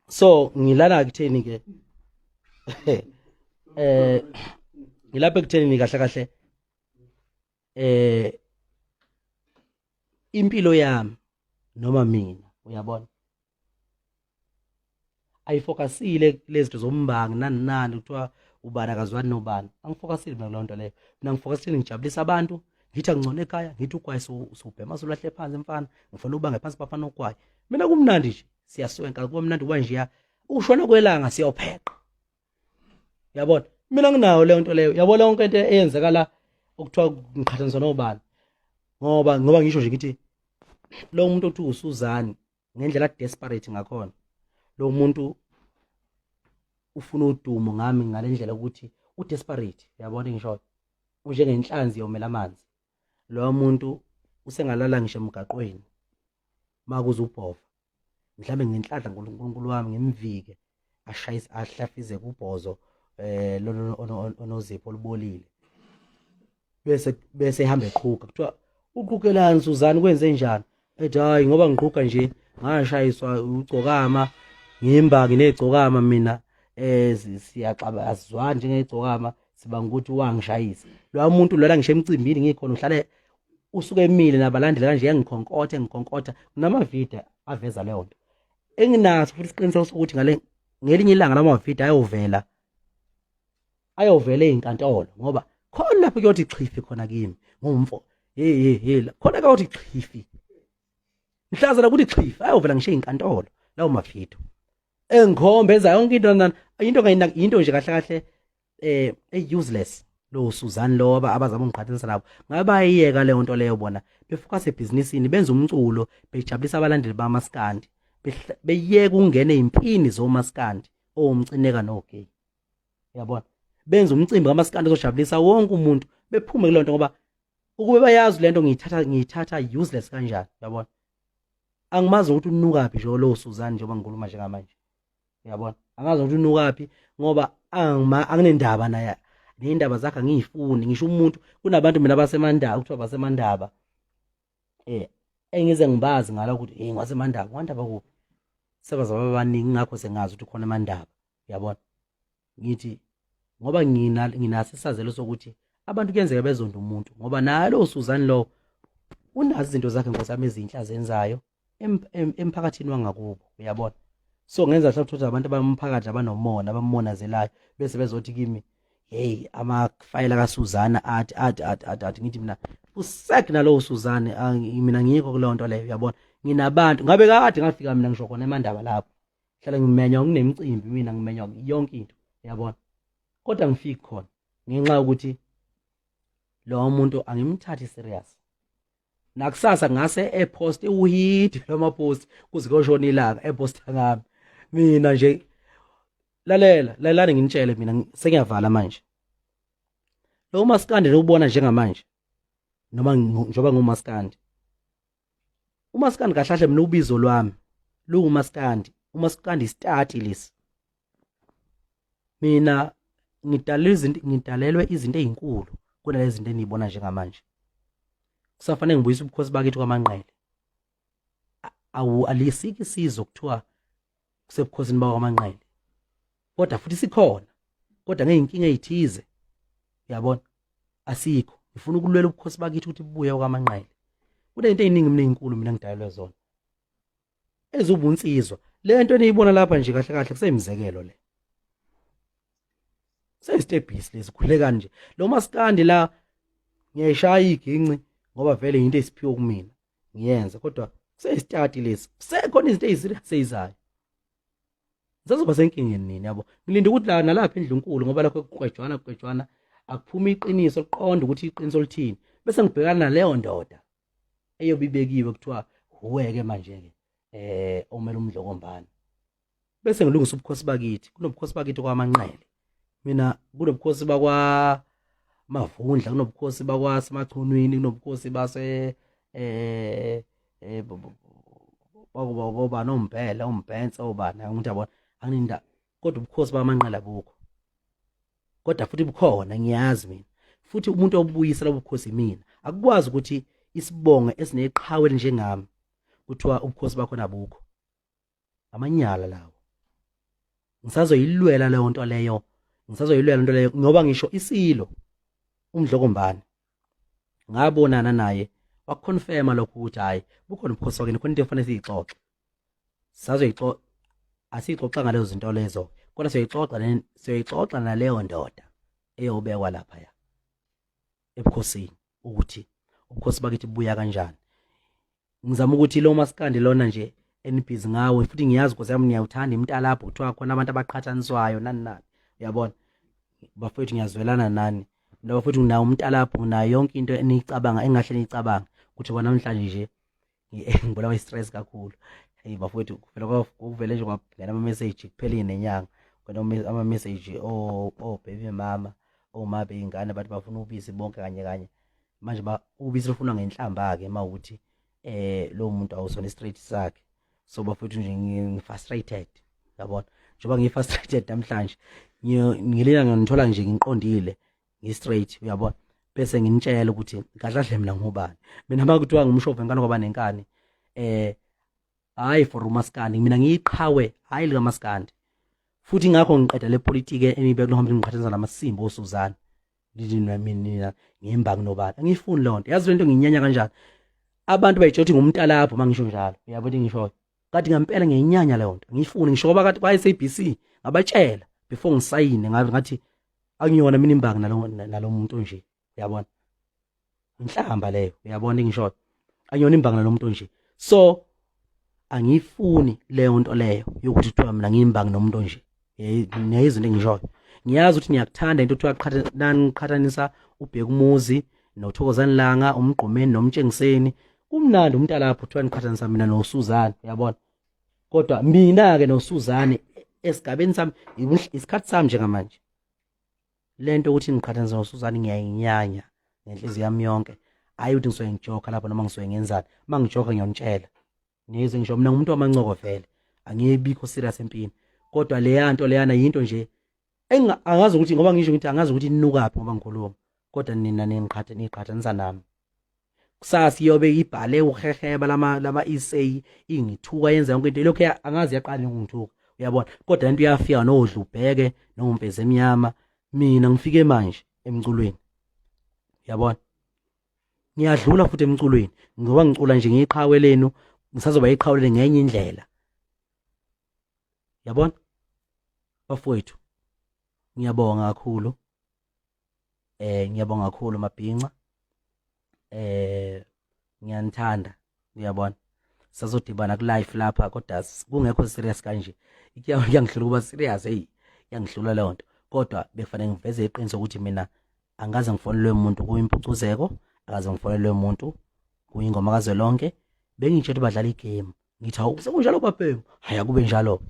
So ngilala kutheni ke, ngilapha ekutheni kahle kahle impilo yami noma mina, uyabona, ayifokasile lezi zinto zombangi nani nani, kuthiwa ubani akazwani nobani. Angifokasile mina kuleyo nto leyo. Mina ngifokasile ngijabulisa abantu, ngithi angcono ekhaya, ngithi ugwayi siwubhema sulahle phansi mfana, ngifuna ubange phansi bafana ugwayi. Mina kumnandi nje, siyaswenka, kuba mnandi kuba njeya, ukushona kwelanga siyopheqa, yabona. Mina nginayo leyo nto leyo, yabona, yonke into eyenzeka la okuthiwa ngiqhathaniswa nobani, ngoba ngisho nje ngithi lo muntu othi uSuzani ngendlela desperate ngakhona, lo muntu ufuna udumo ngami ngalendlela ukuthi udesperate, uyabona ngisho unjengenhlanzi yomela amanzi. Lo muntu usengalala ngisho emgaqweni. Makuze ubhova mhlambe ngenhlanhla uNkulunkulu wami ngimvike ashayise ahlafize kubhozo lona onozipho olubolile bese ehamba eqhuga kuthiwa uqhugelani Suzani kwenze njani ethi hayi ngoba ngiqhuga nje ngashayiswa ugcokama ngimba nginegcokama mina siyaxaba asizwani njengegcokama sibanga ukuthi wangishayisa lo muntu lona ngisho emcimbini ngikhona uhlale usuke emile nabalandeli kanje yangikhonkotha engikhonkotha kunamavidiyo aveza leyo nto enginaso futhi isiqiniseko sokuthi ngale ngelinye ilanga lamavidiyo ayovela ezinkantolo ngoba khona lapho kuyothi xhifi khona kimi ngumfo hey hey hey khona kuyothi xhifi mhlazana kuthi xhifi ayovela ngisho ezinkantolo lawo mavidiyo engikhombe enza yonke into nana into ngayinaki into nje kahle kahle useless lo Suzan lo abazama ungiqhathanisa nabo ngabe bayiyeka leyo nto leyo bona befocus ebhizinisini benza umculo bejabulisa abalandeli bamaskandi beyeka ukungena ezimpini zomaskandi owumcineka nogay uyabona benza umcimbi kamaskandi ozojabulisa wonke umuntu bephume kulonto ngoba ukube bayazi lento ngiyithatha useless kanjani uyabona angimazi ukuthi unukaphi nje lo Suzan njengoba ngikhuluma njengamanje uyabona angazi ukuthi unukaphi ngoba anginendaba naye ney'ndaba zakhe angiyifuni ngisho umuntu kunabantu mina basemandaba kuthiwa basemandaba engize ngibazi ngala ukuthi hey ngwasemandaba ngwandaba kuphi sebaze babaningi ngakho sengazi ukuthi khona amandaba uyabona ngithi ngoba nginaso isazelo sokuthi abantu kuyenzeka bezonda umuntu ngoba naye lo Suzan lo unazo izinto zakhe nkosi yami ezinhle azenzayo emphakathini wangakubo uyabona so ngenza mhlawumbe ukuthi abantu abamphakathi abanomona abamonazelayo bese bezothi kimi hey amafayela kaSuzana athi athi athi athi athi ngithi mina usek nalowo Suzane mina ngikho kuleyo nto leyo uyabona nginabantu ngabe kade ngafika mina ngisho khona emandaba lapho hlala ngimenywa kunemicimbi mina ngimenywa yonke into uyabona kodwa ngifiki khona ngenxa yokuthi lo muntu angimthathi serious nakusasa ngase epost uhidi lama post kuze kuyoshona ilanga eposta ngami mina nje lalela lalelani nginitshele mina sengiyavala manje lo maskandi ubona njengamanje noma njengoba ngumaskandi umaskandi kahlahle mina ubizo lwami luwumaskandi umaskandi istati lesi mina ngidalelwe izinto ngidalelwe izinto ezinkulu kunalezi zinto eniyibona njengamanje kusafanele ngibuyise ubukhosi bakithi kwamanqele awu alisiki isizwe kuthiwa kusebukhosini bakwamanqele kodwa futhi sikhona kodwa ngeyinkinga ezithize uyabona asikho ngifuna ukulwela ubukhosi bakithi ukuthi bubuye kwamanqele kunento eziningi mina ezinkulu mina ngidalelwe zona eziwubunsizwa le nto eniyibona lapha nje kahle kahle kuseyimizekelo le seyisitebhisi lesi khulekani nje lo maskandi la ngiyayishaya iginci ngoba vele into esiphiwe kumina ngiyenza kodwa kuseyisitati lesi kusekhona izinto eziserious ezizayo ngisazoba senkingeni nini yabo ngilinde ukuthi la nalapha endlunkulu ngoba lokho kuqwejwana kuqwejwana akuphuma iqiniso liqonde ukuthi iqiniso lithini bese ngibhekana naleyo ndoda eyobe ibekiwe kuthiwa uweke manje-ke omele umdlokombane bese ngilungisa ubukhosi bakithi kunobukhosi bakithi kwamanqele mina kunobukhosi bakwa Mavundla kunobukhosi bakwasemachunwini kunobukhosi base eh eh bakuba boba nombhele umbhense obani angithi yabona anginda kodwa ubukhosi bamanqele abukho kodwa futhi bukhona ngiyazi mina futhi umuntu obuyisa lobu bukhosi mina akukwazi ukuthi isibongo esineqhawe njengami kuthiwa ubukhosi bakhona abukho amanyala lawo ngisazoyilwela leyo nto leyo ngisazoyilwela nto leyo ngoba ngisho isilo umdlokombane ngabonana naye wakuconfirma lokho ukuthi hayi bukhona ubukhosi wakini khona into efanele siyixoxe sazoyixoxa asixoxa ngalezo zinto lezo kodwa siyoyixoxa siyoyixoxa naleyo ndoda eyobekwa lapha ya ebukhosini ukuthi ubukhosi bakithi buya kanjani ngizama ukuthi lo maskandi lona nje enibhizi ngawe futhi ngiyazi nkosi yami niyawuthanda imntalabho kuthiwa khona abantu abaqhathaniswayo nani nani uyabona bafowethu ngiyazwelana nani mina bafowethu nginawo umntalabho nginayo yonke into eniyicabanga engahle niyicabanga ukuthi kwa namhlanje nje ngibulawa i-stress kakhulu hey bafowethu kuvele kuvele nje kwangena ama-message kuphele nenyanga kwena ama-message oh oh baby mama oma beyingane bathi bafuna ubisi bonke kanye kanye manje ba ubisi lufunwa ngenhlamba-ke uma ukuthi Lo muntu awusona straight sakhe. So bafethu nje ngi-frustrated, yabona, njengoba ngi-frustrated namhlanje ngilina ngithola nje ngiqondile, ngi-straight, uyabona, bese nginitshela ukuthi kahle kahle mina ngubani. Mina uma kuthiwa ngumshova enkani kwaba nenkani, hayi for umaskandi, mina ngiyiqhawe hayi likamaskandi futhi. Ngakho ngiqeda le politiki emibe kulohambe ngiqhathanisa namasimba osuzana nina mina ngimbangi nobani, angiyifuni leyo nto. Yazi lento ngiyinyanya kanjani? Abantu bayitshela ukuthi ngumntalapho uma ngisho njalo, uyabo ukuthi ngishoyo kanti ngempela ngiyinyanya leyo nto, ngiyifuni. Ngisho ngoba kade kwa-SABC ngabatshela before ngisayine ngathi angiyona mina imbangi nalo muntu nje, uyabona, inhlamba leyo, uyabona ngisho angiyona imbangi nalo muntu nje. So angiyifuni leyo nto leyo yokuthi kuthiwa mina ngiyimbangi nomuntu nje. Niyayizwa into engishoyo? Ngiyazi ukuthi niyakuthanda into kuthiwa naniqhathanisa uBhekumuzi noThokozani Langa, uMgqumeni noMtshengiseni. Kumnandi umuntu alapho kuthiwa niqhathanisa mina noSuzane, uyabona. Kodwa mina-ke noSuzane esigabeni sami, isikhathi sami njengamanje, lento ukuthi ngiqhathanisa noSuzane ngiyayinyanya ngenhliziyo yami yonke. Hayi ukuthi ngisuke ngijoka lapho noma ngisuke ngenzani, uma ngijoka ngiyonitshela ngizwe ngisho mina ngumuntu wamancoko vele, angiyibikho serious empini. Kodwa leya nto leyana yinto nje angazi ukuthi ngoba ngisho ngithi angazi ukuthi inukaphi ngoba ngikhuluma, kodwa nina ningiqhatha niqhathanisa nami. Kusasa iyobe ibhale uheheba lama essay ingithuka, yenza yonke into lokho, angazi yaqala ukungithuka, uyabona. Kodwa lento iyafika nodla ubheke nomfezi emnyama. Mina ngifike manje emculweni, uyabona, ngiyadlula futhi emculweni ngoba ngicula nje ngiyiqhawe lenu, ngisazoba iqhawe lenu ngenye indlela, yabona bafowethu. Ngiyabonga kakhulu, ngiyabonga kakhulu mabhinca, ngiyanithanda, uyabona. Sazodibana ku life lapha kodwa kungekho serious kanje, kuyangihlula ukuba serious, hey, iyangihlula leyo nto. Kodwa bekufanele ngiveze iqiniso ukuthi mina angikaze ngifonelwe umuntu kuyimpucuzeko, akaze ngifonelwe umuntu kuyingoma kazwelonke. Bengitshela ukuthi badlala igame, ngithi hawu sekunjalo babhemu, hayi akube njalo.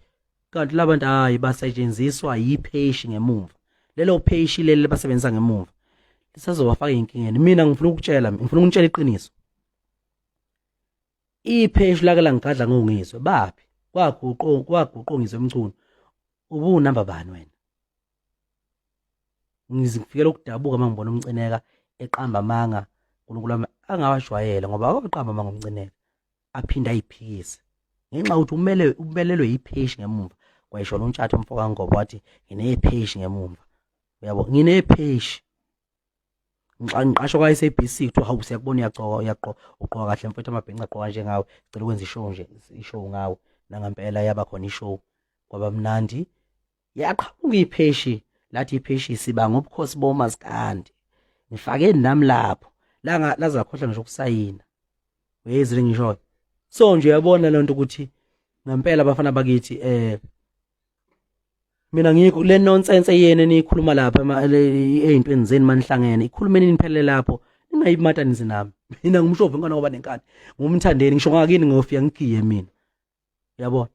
Kanti labantu hayi basetshenziswa yipheshi ngemumva, lelo pheshi leli basebenzisa ngemumva lisazobafaka ey'nkingeni. Mina ngifuna ukutshela, ngifuna ukunitshela iqiniso, ipheshi lake langigadla ngongizwe baphi kwaguqo kwaguqo ngizwe Mchunu ubunamba bani wena. Ngizifikela ukudabuka uma ngibona uMcineka eqamba amanga. uNkulunkulu wami angawajwayele ngoba akaqamba amanga uMcineka, aphinde ayiphikise ngenxa yokuthi umele umelelwe yipheshi ngemumva. Kwayisho lo Ntshatha umfo kaNgobo wathi nginepheshi ngemumva, uyabo, nginepheshi ngiqashwa kwa-SABC. Kuthiwa hawu siyakubona uyagcoka, uyagqoka, ugqoka kahle mfethu, amabhinca agqoka njengawe, sicela ukwenza ishow nje, ishow ngawe. Nangempela yaba khona ishow, kwaba mnandi. Yaqhamuka ipheshi lathi ipheshi siba ngobukhosi bomaskandi, ngifake nami lapho langa laze lakhohlwa ngisho ukusayina, uyezile ngisho. So nje uyabona lento ukuthi ngempela abafana bakithi, mina ngikho le nonsense yenu eniyikhuluma lapha ey'ntweni zenu manihlangene, ikhulumeni niphelele lapho, ningayimatanisi nami. Mina ngumshovu ingane ngoba nenkani, ngumthandeni ngisho ngakini ngiyofika ngigiye mina, uyabona.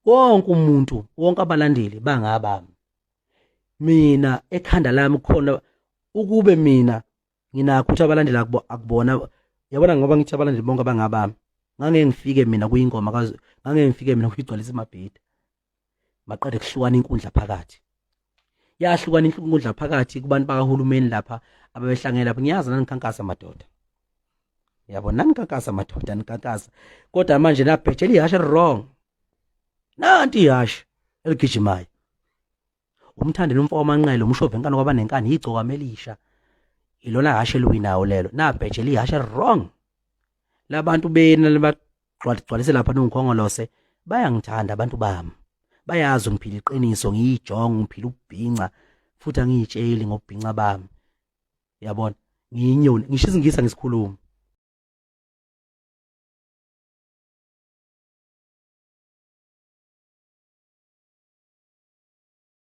Wonke umuntu, wonke abalandeli bangabami. Mina ekhanda lami khona ukube mina nginakho ukuthi abalandeli akubona, yabona, ngoba ngithi abalandeli bonke bangabami, ngangeke ngifike mina kuyingoma, ngangeke ngifike mina kuyigcwalisa imabhida maqede kuhlukana inkundla phakathi. Yahlukana inkundla phakathi kubantu bakahulumeni lapha ababehlangene lapha. Ngiyazi nanikhankasa madoda, yabo, nanikhankasa madoda, nikhankasa, kodwa manje nabhejela ihashe wrong. Nanti ihashe eligijimayo, umthandeni umfo wamanqele, umshove enkani kwaba nenkani, igcokama elisha, ilona hashe eliwinawo lelo. Nabhejela ihashe wrong labantu benu gcwalise lapha nongikhongolose. Bayangithanda abantu bami, bayazi ngiphila iqiniso, ngiyijonga ngiphila ukubhinca futhi angiyitsheli ngokubhinca bami, yabona. Ngiyinyoni ngisho isingisi angisikhulumi.